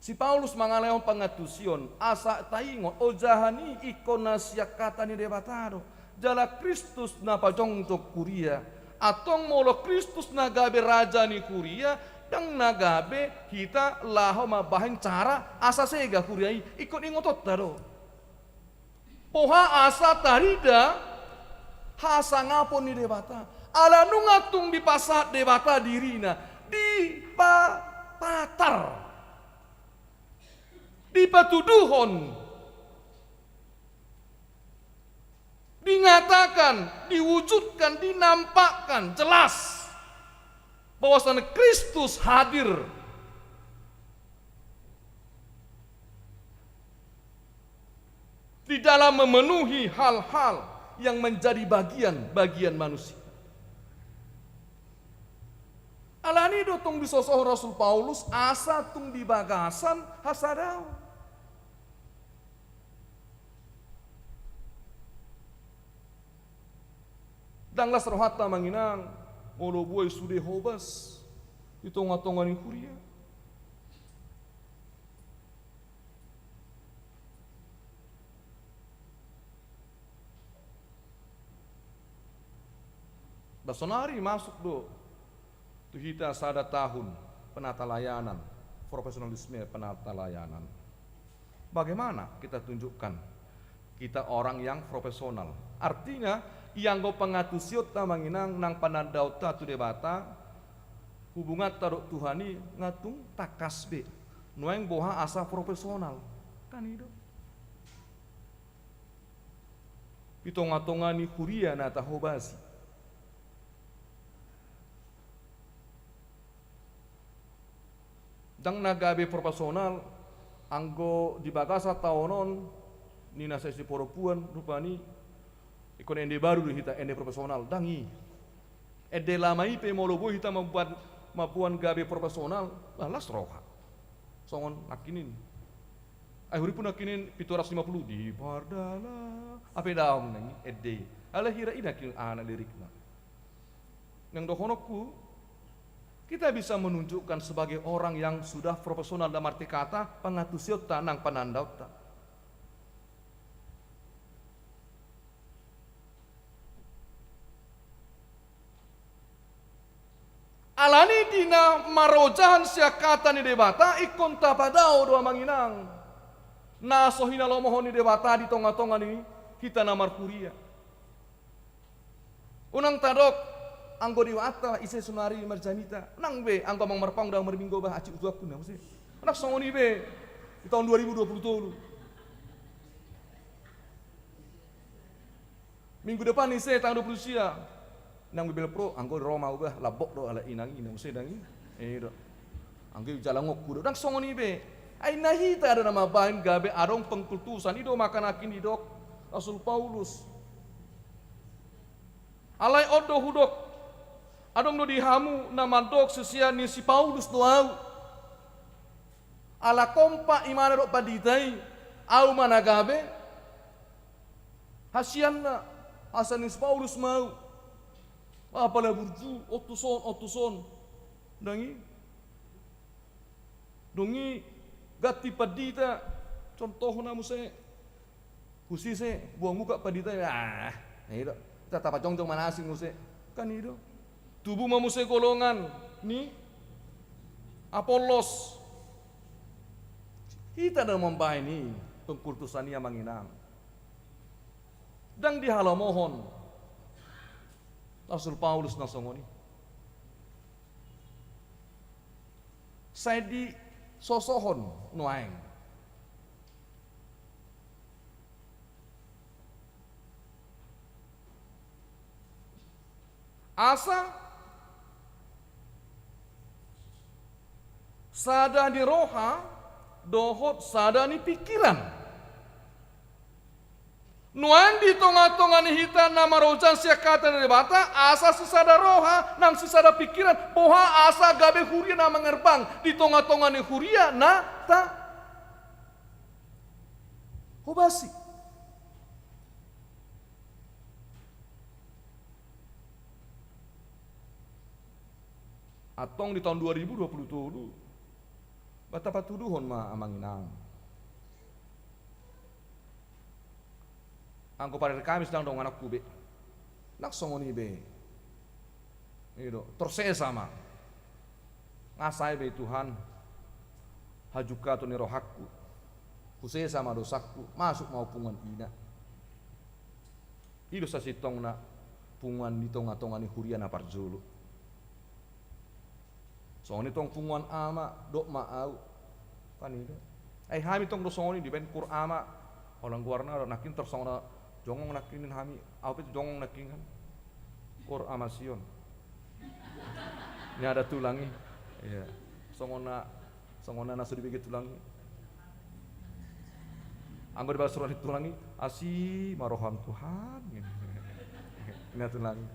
Si Paulus mangalehon pangantusion, asa taingot, ojahan i ingkon na sian hata ni Debata do. Jala Kristus na pajongjong huria. Antong molo Kristus na gabe raja ni huria, ndang na gabe hita laho mambahen cara asa sega huria i, ingkon ingotonta do. Boha asa tarida hasangapon ni Debata. Ala nunga tung dipasahat Debata dirina, dipapatar, dipatuduhon, dingatakan, diwujudkan, dinampakkan jelas bahwasanya Kristus hadir di dalam memenuhi hal-hal yang menjadi bagian-bagian manusia. Alani do tong disosohon Rasul Paulus asa tung di bagasan hasadaon. Ndang las rohanta, amang inang, molo boi sude hobas di tonga-tonga ni huria. Ba sonari masuk do tu hita sada tahun penata layanan, profesionalisme penata layanan. Bagaimana kita tunjukkan kita orang yang profesional? Artinya, ianggo pangantusionta, amang inang, nang panandaonta tu Debata, hubunganta dohot Tuhan i nga tung tangkas be. Nuaeng boha asa profesional. Kan i do. Di tonga-tonga ni huria na tahobasi. Ndang na gabe profesional anggo di bagasan taon on ninna sai siporompuan rupani, ingkon ende baru do hita, ende profesional. Ndang i. Ende lama i pe molo boi hita mamboan, mamboan gabe profesional, bah, las roha. Songon nangkin i. Ai hurippu nangkin i pitu ratus lima puluh di pardalan. Ape daong nangkin ende i. Ala hira i nangkin i anak lirikna. Nang dohononku, kita bisa menunjukkan sebagai orang yang sudah profesional, dalam arti kata, pangantusionta nang panandaonta. Alani di na marojahan sian hata ni Debata, ingkon tapadao do, amang inang, na so hinalomohon ni Debata di tonga-tonga ni hita na marhuria. Unang tadok, anggo di W A-ta ise sonari marjamita. Nang be, anggo amang marpaung ndang marminggu bah, aci utuakku na muse. Nang songon i be di tahun dua ribu dua puluh tolu. Minggu depan ise tanggal dua puluh sia. Nang be belpro, anggo di Roma uba, lambok do ala inang i, na muse ndang i. I do. Anggo i jalangonku do, ndang songon i be. Ai na hita do na mambahen gabe adong pengkultusan, i do maka nangkin didok Rasul Paulus. Alai on do hudok, adong do di hamu na mandok sisean ni si Paulus do ahu. Ala kompak imana dohot pandita i, ahu ma na gabe hasianna, hasian ni si Paulus ma ahu. Apala burju, on tuson, on tuson. Ndang i. Dung i ganti pandita, contohna muse. Husise, buang muka pandita, ah, i do. Tatapajongjong ma na asing muse. Kan i do. Tubu ma muse golongan ni Apollos. Hita do mambahen i, pengkultusan i, amang inang. Ndang dihalomohon Rasul Paulus na songon i. Sai disosohon nuaeng. Asa sada ni roha dohot sada ni pingkiran. Nuaeng di tongatonga ni hita na marojahan sian hata ni Debata, asa sisada roha nang sisada pingkiran, boha asa gabe huria na mangerbang di tongatonga ni huria na tahobasi. Antong di taon dua ribu dua puluh tolu, ba tapatuduhon ma amang inang. Anggo parari Kamis ndang dongananku be. Ndang songon i be. I do, tor sesa ma. Nga sae be Tuhan hajungkaton ni rohangku. Husesa ma dosangku, masuk ma au punguan ina. I do sasintongna punguan di tongatonga ni huria na parjolo. Songon i tong punguan ama, dok ma au. Kan i do. Ai hami tong do songon i dibaen kur ama. Holan goarna do nangkin tor songon na jongong nangkin hami. Au pe jongong nangkin kan. Kur ama Sion. Ni ada tulang i. Iya. Songon na, songon na na so dibege tulang i. Anggo dibalas roha ni tulang i, asi ma roham Tuhan. Ni tulang i.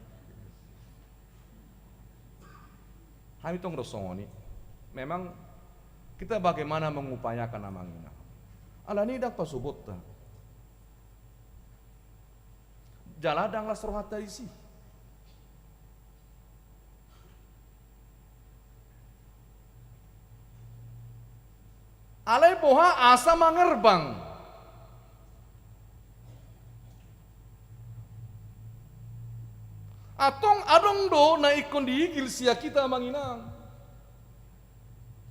Hami tong do songon i. Memang kita bagaimana mengupayakan amang inang. Alani ndang pasobonta. Jala ndang las rohanta disi. Alai boha asa mangerbang. Antong adong do na ingkon diigil sian hita amang inang.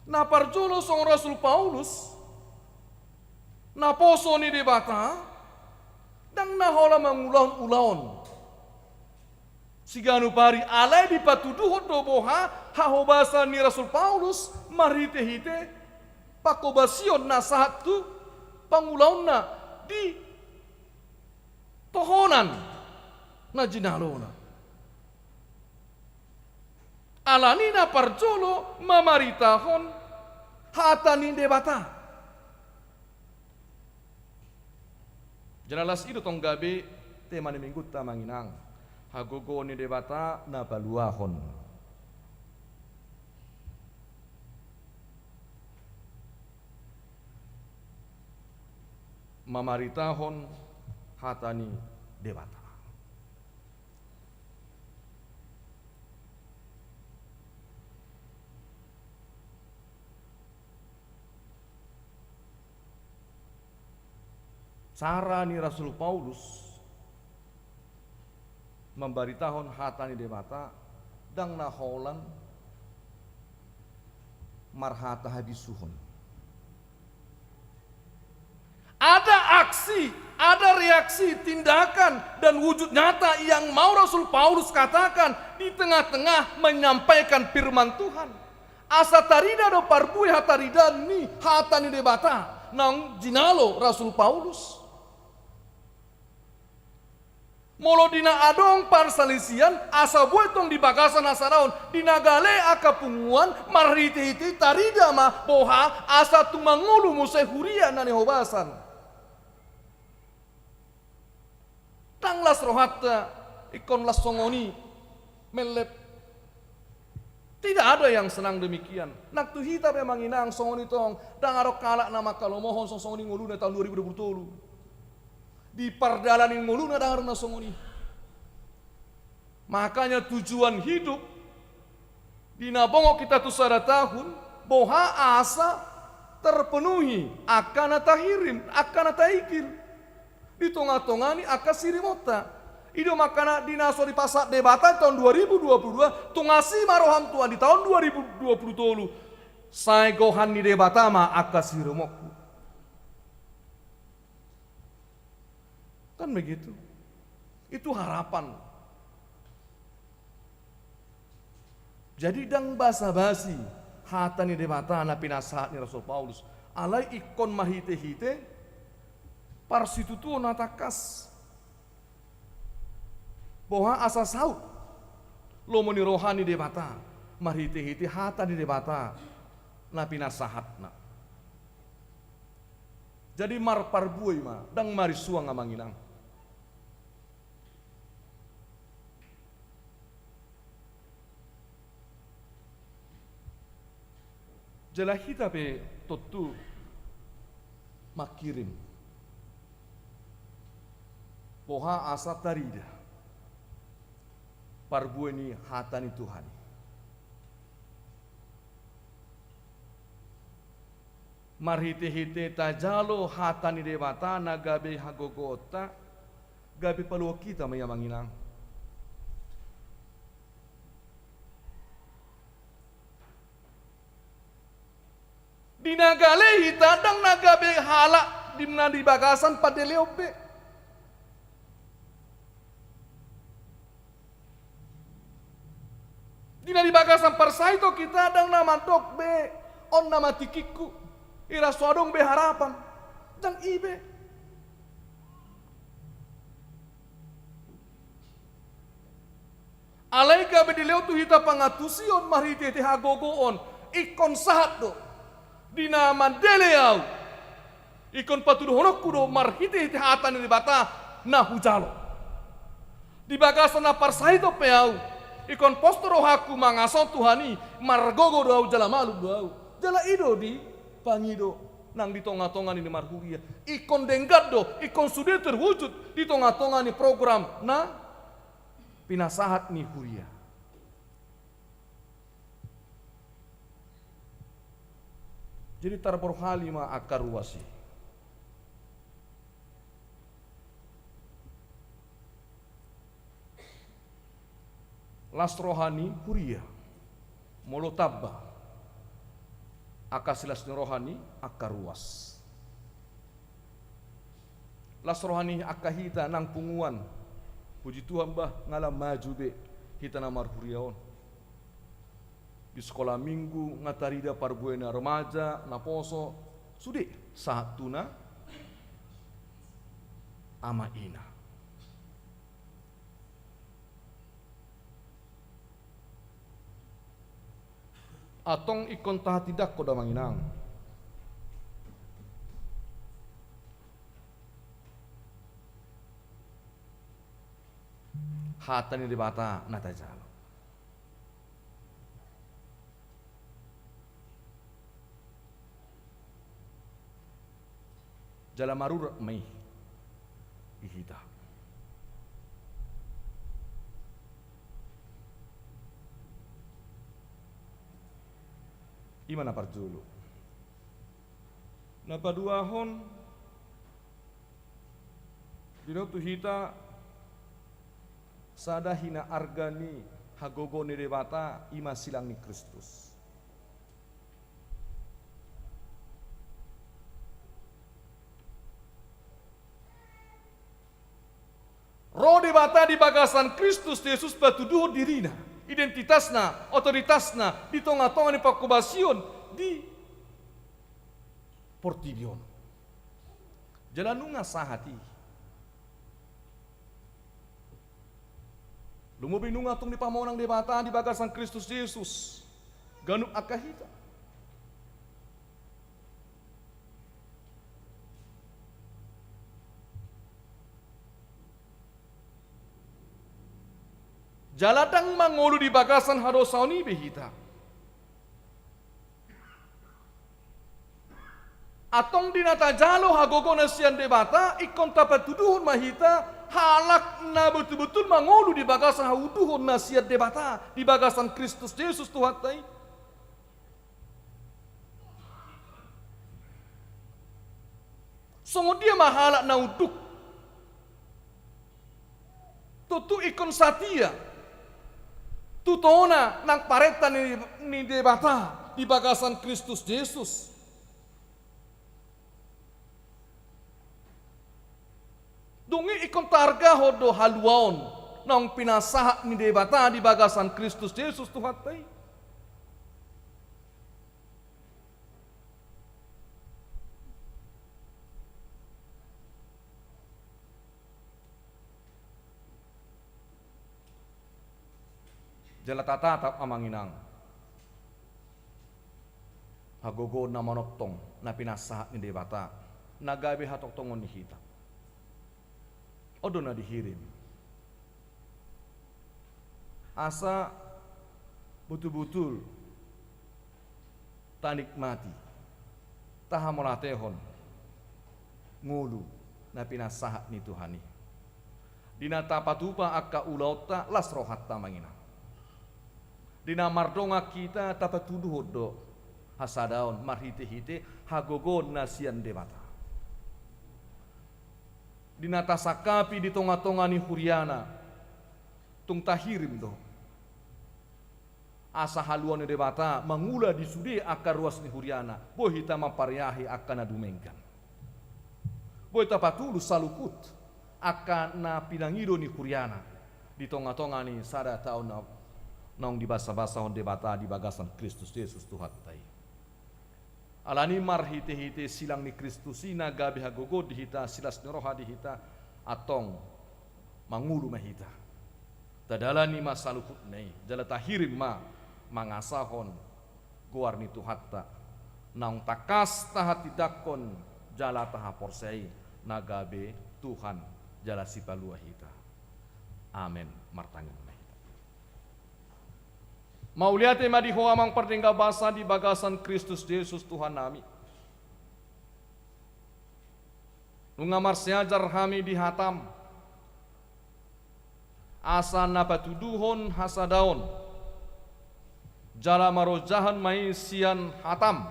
Na parjolo songon Rasul Paulus, naposo ni Debata, ndang na holan mangulahon ulaon. Siganup ari alai dipatuduhon do boha hahobasan ni Rasul Paulus marhitehite panghobasion na sahat tu pangulaonna di tohonan na jinalona. Alani na parjolo mamaritahon hata ni Debata. Jala las i do tong gabe tema ni minggunta amang inang. Hagogoon ni Debata na paluahon. Mamaritahon hata ni Debata. Cara ni Rasul Paulus mambaritahon hata ni Debata, ndang na holan marhata habisuhon. Ada aksi, ada reaksi, tindakan, dan wujud nyata yang mau Rasul Paulus katakan di tengah-tengah menyampaikan firman Tuhan. Asa tarida do parbue hataridaan ni hata ni Debata naung jinalo Rasul Paulus. Molo di na adong parsalisian, asa boi tong di bagasan hasadaon, di na gale angka punguan, marhitehite tarida ma boha asa tung mangolu muse huria na nihobasan. Ndang las rohanta ingkon las songon i, mellep. Tidak ada yang senang demikian. Nang tu hita pe amang inang songon i tong, ndang adong halak na manghalomohon songon i ngoluna taon dua ribu dua puluh tolu. Di pardalanan ngoluna ndang adong na songon i. Makanya tujuan hidup di na bongot hita tu sada tahun, boha asa terpenuhi angka na tahirim, angka na taigil. Di tongatonga ni angka sirimonta. I do makana di na so dipasahat Debata taon dua ribu dua puluh dua, tung asi ma roham Tuhan di taon dua ribu dua puluh tolu. Sai gohan ni Debata ma angka sirimonku. Kan begitu. Itu harapan. Jadi ndang basa-basi hata ni Debata na pinasahat ni Rasul Paulus. Alai ingkon marhite-hite parsitutuon na tangkas. Boha asa saut lomo ni roha ni Debata marhite-hite hata ni Debata na pinasahatna. Jadi marparbue ma, ndang marisuang amang inang. Jala hita pe tontu mangkirim. Boha asa tarida parbue ni hata ni Tuhan i. Marhite-hite tajalo hata ni Debata na gabe hagogoonta, gabe paluahon hita ma i amang inang. Di na gale hita ndang na gabe halak di na di bagasan pandeleon be. Di na di bagasan parsahiton hita ndang na mandok be, on nama tingkingku, ira so adong be harapan. Ndang i be. Alai gabe dilehon tu hita pangantusion marhite-hite hagogoon, ingkon sahat do. Di na mandele ahu, ingkon patuduhononku do marhite-hite hata ni Debata na hujalo. Di bagasan na parsahiton pe ahu, ingkon pos do rohangku mangasahon Tuhan i, margogo do ahu jala malum do ahu. Jala i do dipangido nang di tonga-tonga ni na marhuria. Ingkon denggan do, ingkon sude terwujud di tonga-tonga ni program na pinasahat ni huria. Jadi tarborhali ma angka ruas i. Las roha ni huria molo tamba angka silas ni roha ni angka ruas. Las roha ni angka hita nang punguan. Puji Tuhan bah, nga lam maju be hita na marhuria on. Di sekolah minggu nga tarida parbue na remaja, na poso, sude sahat tu na ama ina. Antong ingkon tahatindangkon do amang inang hata ni Debata na tajalo. Jala marurat ma i di hita. I ma na parjolo. Na paduahon, dilehon tu hita sada hinaarga ni hagogoon ni Debata, i ma silang ni Kristus. Ro Debata di bagasan Kristus Jesus patuduhon dirina, identitasna, otoritasna di tonga-tonga ni panghobasion di portibi on. Jala nunga sahat i. Lumobi nunga tung dipamonang Debata di bagasan Kristus Jesus ganup angka hita. Jala ndang mangolu di bagasan hadosaon i be hita. Antong di na tajalo hagogoon na sian Debata, ingkon tapatuduhon ma hita halak na betul-betul mangolu di bagasan hauduhon na sian Debata di bagasan Kristus Jesus Tuhanta i. Songon dia ma halak na unduk? Tontu ingkon satia tu tona nang parenta ni, ni Debata di bagasan Kristus Jesus. Dung i ingkon taargahon do haluaon naung pinasahat ni Debata di bagasan Kristus Jesus Tuhanta i. Jala tatatap, amang inang, hagogoon na manongtong na pinasahat ni Debata, na gabe hatongtongon ni hita. On do na dihirim. Asa butul-butul tanikmati, tahamauliatehon ngolu na pinasahat ni Tuhan i. Di na tapatupa angka ulaonta, las rohanta, amang inang. Di na mardongan hita, tapatuduhon do hasadaon marhite-hite hagogoon na sian Debata. Di na tasangkapi di tonga-tonga ni huriana, tung tahirim do. Asa haluaon ni Debata mangula di sude angka ruas ni huriana, boi hita mampariahi angka na dumenggan. Boi tapatulus saluhut angka na pinangido ni huriana di tonga-tonga ni sada taon na, naung dibasabasahon Debata di bagasan Kristus Jesus Tuhanta i. Alani marhite-hite silang ni Kristus i na gabe hagogoon di hita, silas ni roha di hita, antong mangolu ma hita. Tadalani ma saluhutna i, jala tahirim ma mangasahon goar ni Tuhanta, naung tangkas tahatindangkon jala tahaporseai, na gabe Tuhan jala Sipalua hita. Amen. Martangiang ma hita. Mauliate ma di Ho, Amang pardenggan basa, di bagasan Kristus Jesus Tuhannami. Nunga marsiajar hami di hataM, asa na patuduhon hasadaon, jala marojahan ma i sian hataM.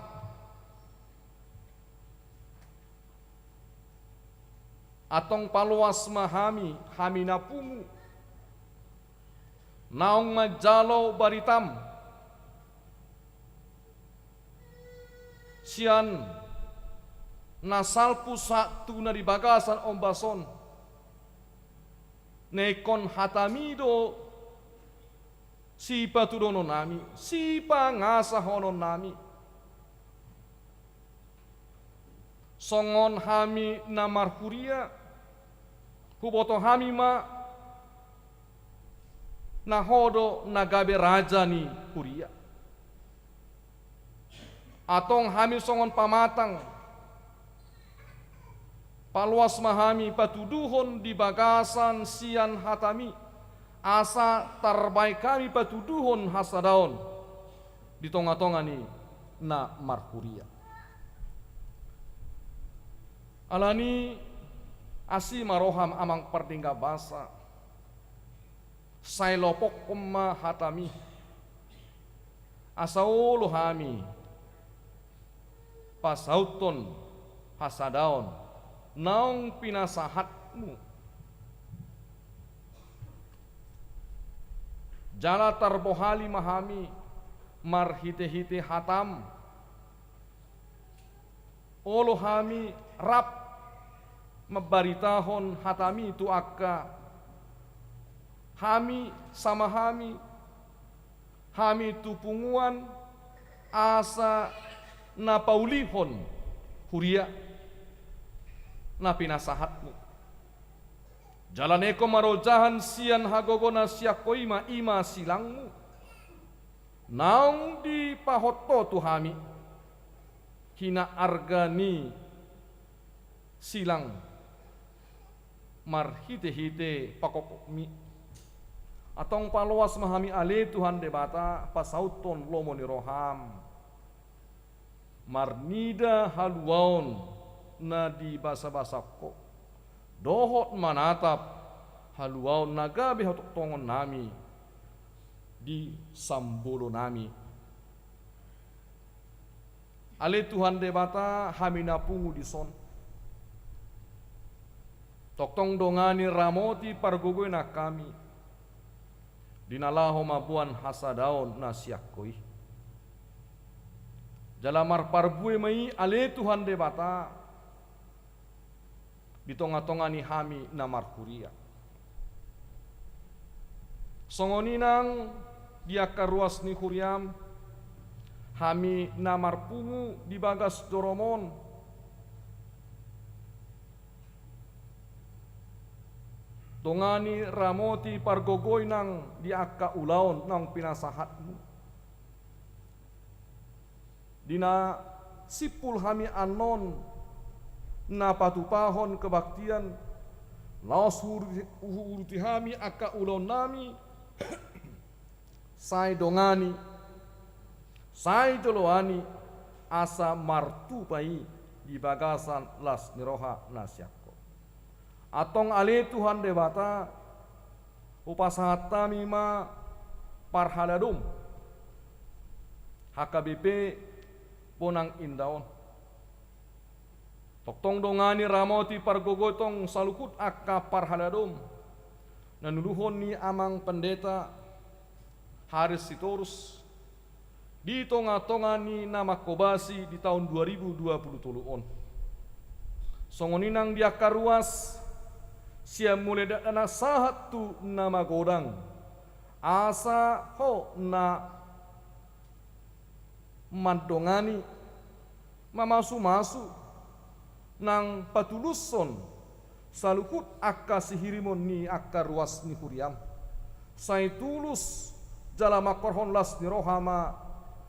Antong paloas ma hami, hami na pungu, naung manjalo baritaM sian na salpu sahat tu na di bagasan ombas on. Na ingkon hataMi do sipatudohononnami, sipangasahononnami. Songon hami na marhuria, huboto hami ma na Ho do na gabe raja ni huria. Antong hami songon pamatang, paloas ma hami patuduhon di bagasan sian hataMi, asa tarbahen hami patuduhon hasadaon di tonga-tonga ni na marhuria. Alani asi ma rohaM, Amang pardenggan basa, sai lopokhon ma hataMi, asa olo hami pasauthon hasadaon naung pinasahatMu. Jala tarbohali ma hami marhite-hite hataM. Olo hami rap mambaritahon hataMi tu angka hami, sama hami, hami tu punguan, asa na paulihon huria na pinasahatMu. Jala na ingkon marojahan sian hagogoon na sian Ho i ma, i ma silangMu. Naung dipahot Ho tu hami hinaarga ni silang marhite-hite pakokopMi. Antong paloas ma hami ale Tuhan Debata, pasauthon lomo ni rohaM, marnida haluaon na dibasabasahon Ho, dohot manatap haluaon na gabe hatongtongonnami di sambolonami. Ale Tuhan Debata, hami na pungu dison, tongtong dongani, ramoti, pargogoi nang hami di na laho mamboan hasadaon na sian Ho i. Jala marparbue ma i ale Tuhan Debata, di tonga-tonga ni hami na marhuria. Songon i nang di angka ruas ni huriam, hami na marpungu di bagas joroMon, dongani, ramoti, pargogoi nang di angka ulaon naung pinasahatMu. Di na simpul hami annon na patupahon kebaktian, laos huuruti, huuruti hami angka ulaonnami, sai dongani, sai joloani, asa martupa i di bagasan las ni roha na sian Ho. Antong ale Tuhan Debata, hupasahat hami ma parhalado-M, H K B P Bonang Indah on. Tongtong dongani, ramoti, pargogoi tong saluhut angka parhalado-M na niuluhon ni Amang Pendeta Haris Sitorus, di tonga-tonga ni na manghobasi di taon dua ribu dua pulu tolu on. Songon i nang di angka ruas, sian mulai dakdanak sahat tu na magodang, asa Ho na mandongani, mamasu-masu, nang patulushon saluhut angka sihirimon ni angka ruas ni huria-M. Sai tulus jala mangkorhon las ni roha ma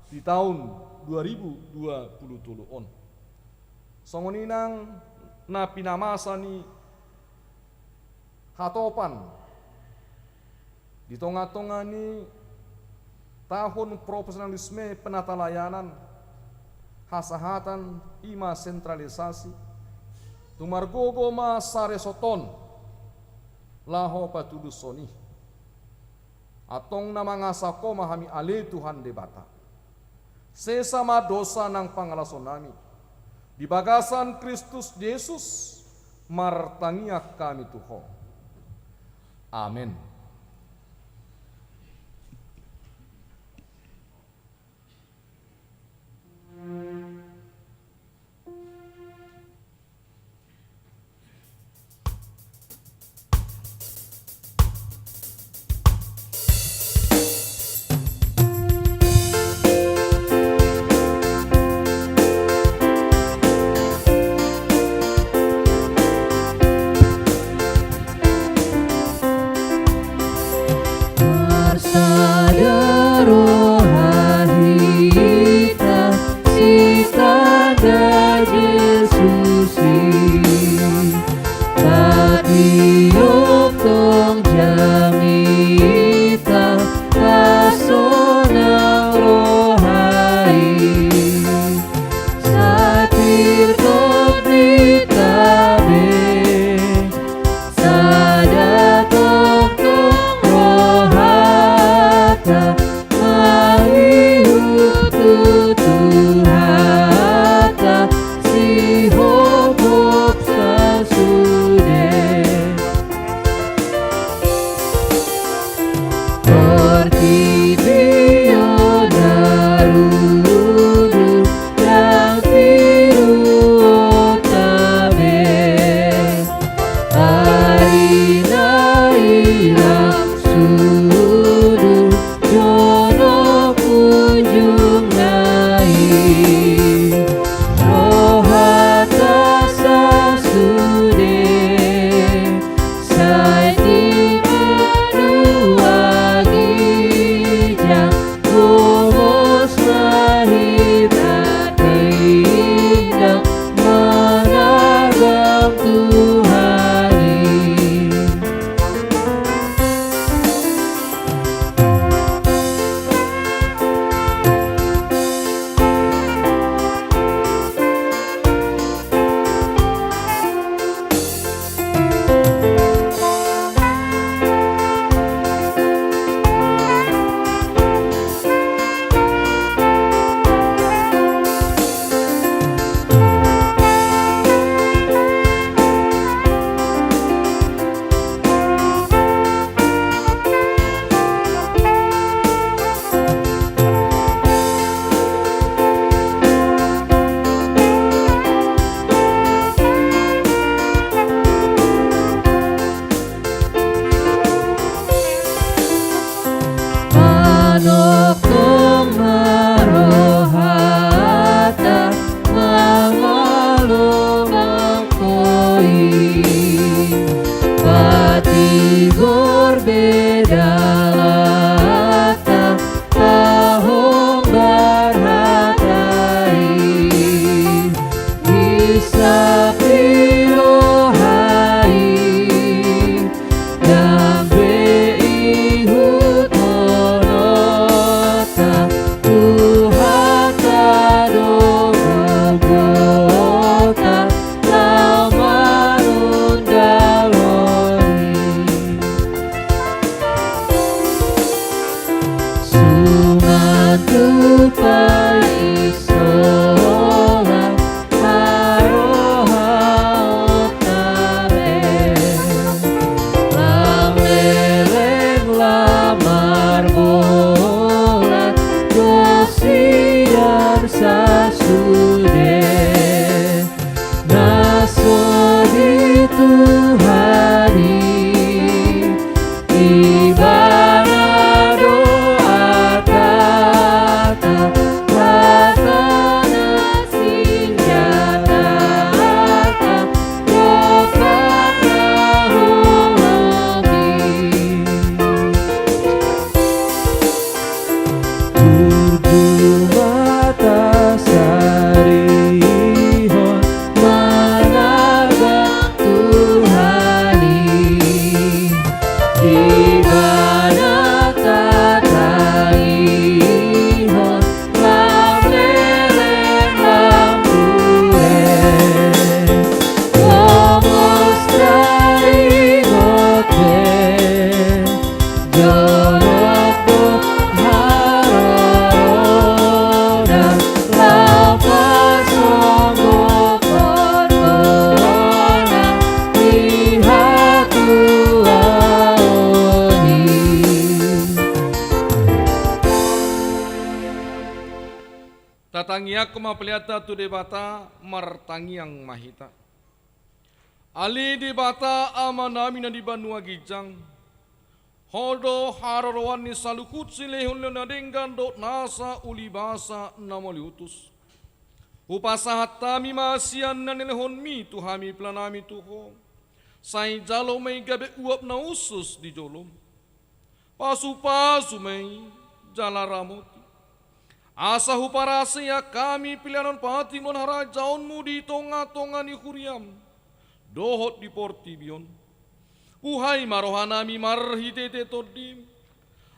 di taon dua ribu dua pulu tolu on. Songon i nang na pinamasa ni hatopan di tonga-tonga ni tahun profesionalisme penatalayanan, hasahatan i ma sentralisasi, tung margogo ma saresort on laho patulushon i. Antong na mangasahon Ho ma hami ale Tuhan Debata. Sesa ma dosa nang pangalasonnami. Di bagasan Kristus Jesus martangiang hami tu Ho. Amen. Marsada roha hita, sita Tuhan i, Ibana do artata, hatana sinjatata, dompak na hurang i. Tujuh mata sarihon mananggang Tuhan i, Ibana tatangihon lam leleng lam turek. Gomos taringot be jonok do harorona, laho pasonggopon Ho na di hatuaon i. Tatangiangkon ma peleanta tu Debata, martangiang ma hita. Ale Debata Amanami na di banua ginjang, Ho do haroroan ni saluhut silehonlehon na denggan dohot nasa ulibasa na mauliutus. Hupasahat hami ma sian na nilehonmi tu hami peleanami tu Ho. Sai jalo ma i gabe uap na hushus di jolom. Pasupasu ma i jala ramoti, asa huparasea hami peleanon patimon harajaonmu di tongatonga ni huriam dohot di portibi on. Buhai ma rohanami marhitehite Tondim,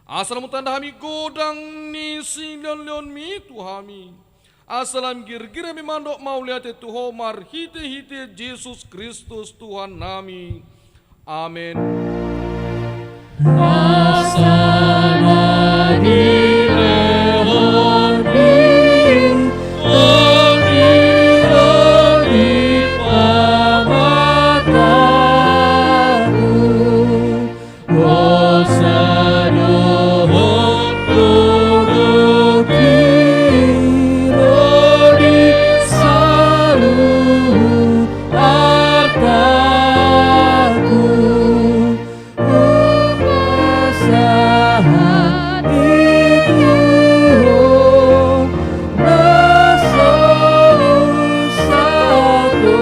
asa lam tanda hami godang ni silehonlehonmi tu hami, asa lam girgir hami mandok mauliate tu Ho marhitehite Jesus Kristus Tuhannami. Amen. Nasa na dilehonmi on i, on i pamataku, hosa dohot gogo i ro di saluhut artaku. Hupasahat i tu Ho, na so husahathu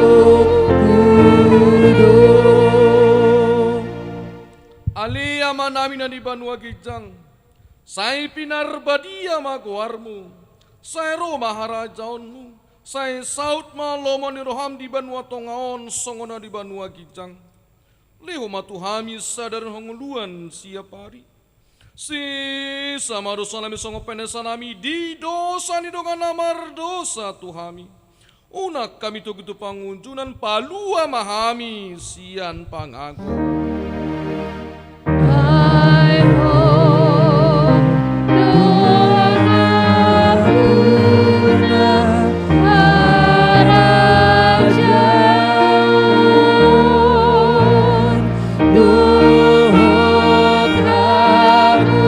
do. Ale Amanami na di banua ginjang, sai pinarbadia ma goarmu, sai ro ma harajaonmu, sai saut ma lomo ni roham di banua tonga on songon na di banua ginjang. Lehon ma tu hami sadari on hangoluan siapari. Sesa ma dosanami songon panesanami di dosa ni dongan na mardosa tu hami. Unang hami togihon tu pangunjunan, palua ma hami sian pangago. Ai Ho do nampuna harajaon dohot hagogoon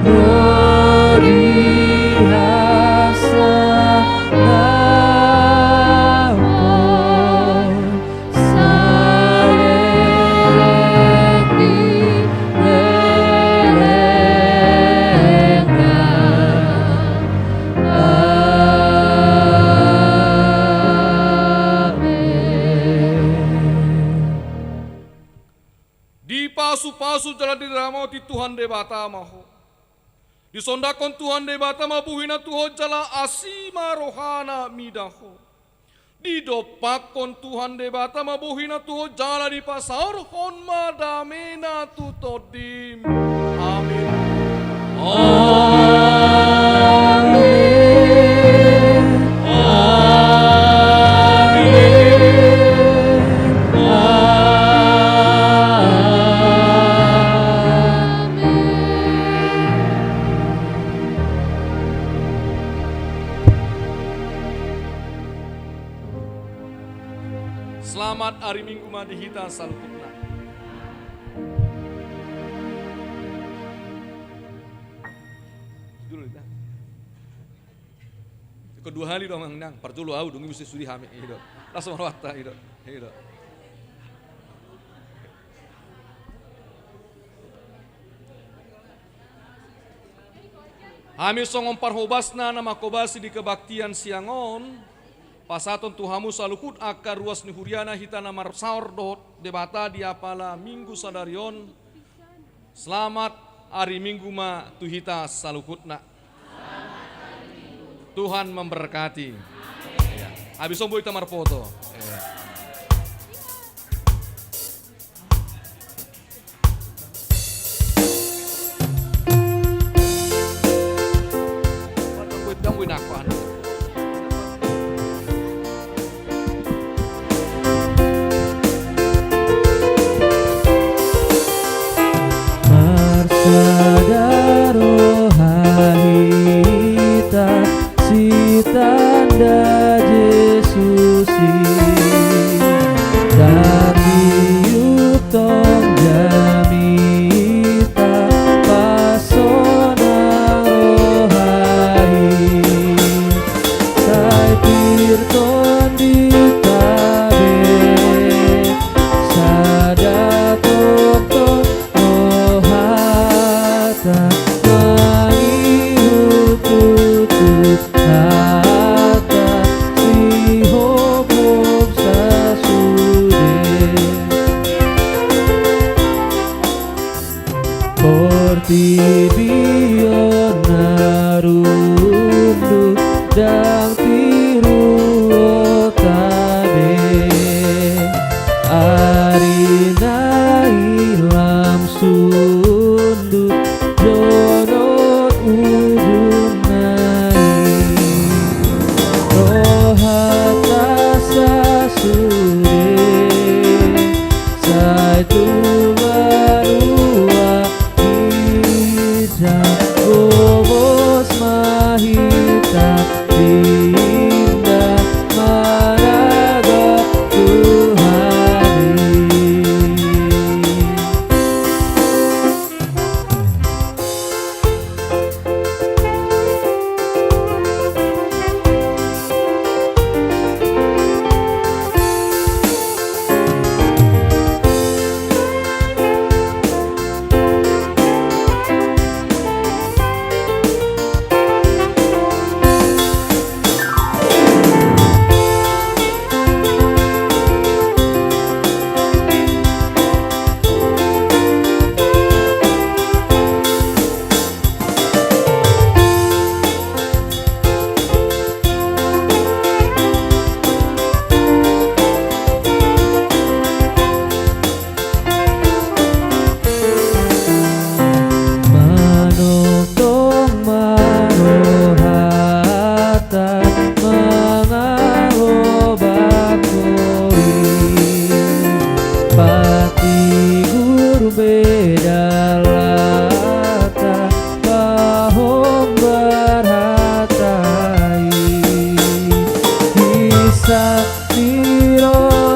ro di hasangapon saleleng ni lelengna. Amen. Dipasupasu jala diramoti Tuhan Debata ma ho. Disondangkon Tuhan Debata ma bohina tu ho jala asi ma rohana mida ho. Didompakkon Tuhan Debata ma bohina tu ho jala dipasaorhon ma damena tu tondim. Amin. Amin. Amin. Amin. Selamat ari Minggu ma di hita saluhutna. Dua hali do, Amang, nang parjolo au, dung i muse sude hami, i do. Laos marhata, i do. I do. Hami songon parhobasna na manghobasi di kebaktian siang on, pasahathon tu hamu saluhut angka ruas ni huriana hita na marsaor dohot Debata di apala Minggu sadari on. Selamat ari Minggu ma tu hita saluhutna. Tuhan memberkati. Habis on boi hita marfoto. Marsada roha hita sitanda Jesus i, tartiup tong jamita pasonang roha i. Sai pir tondinta be, sada tongtong rohanta mangihut tutu hata sihophop sasude. Portibi on na runduk ndang tiruonta be, ari na i lam sundut dohot ujungna i. Rohanta sasude sai tumarua hita, gomos ma hita pinda managak Tuhan i. Manongtong ma rohanta mangalo bakko i, patigur be dalanta pahombar hata i. Hisap ni roha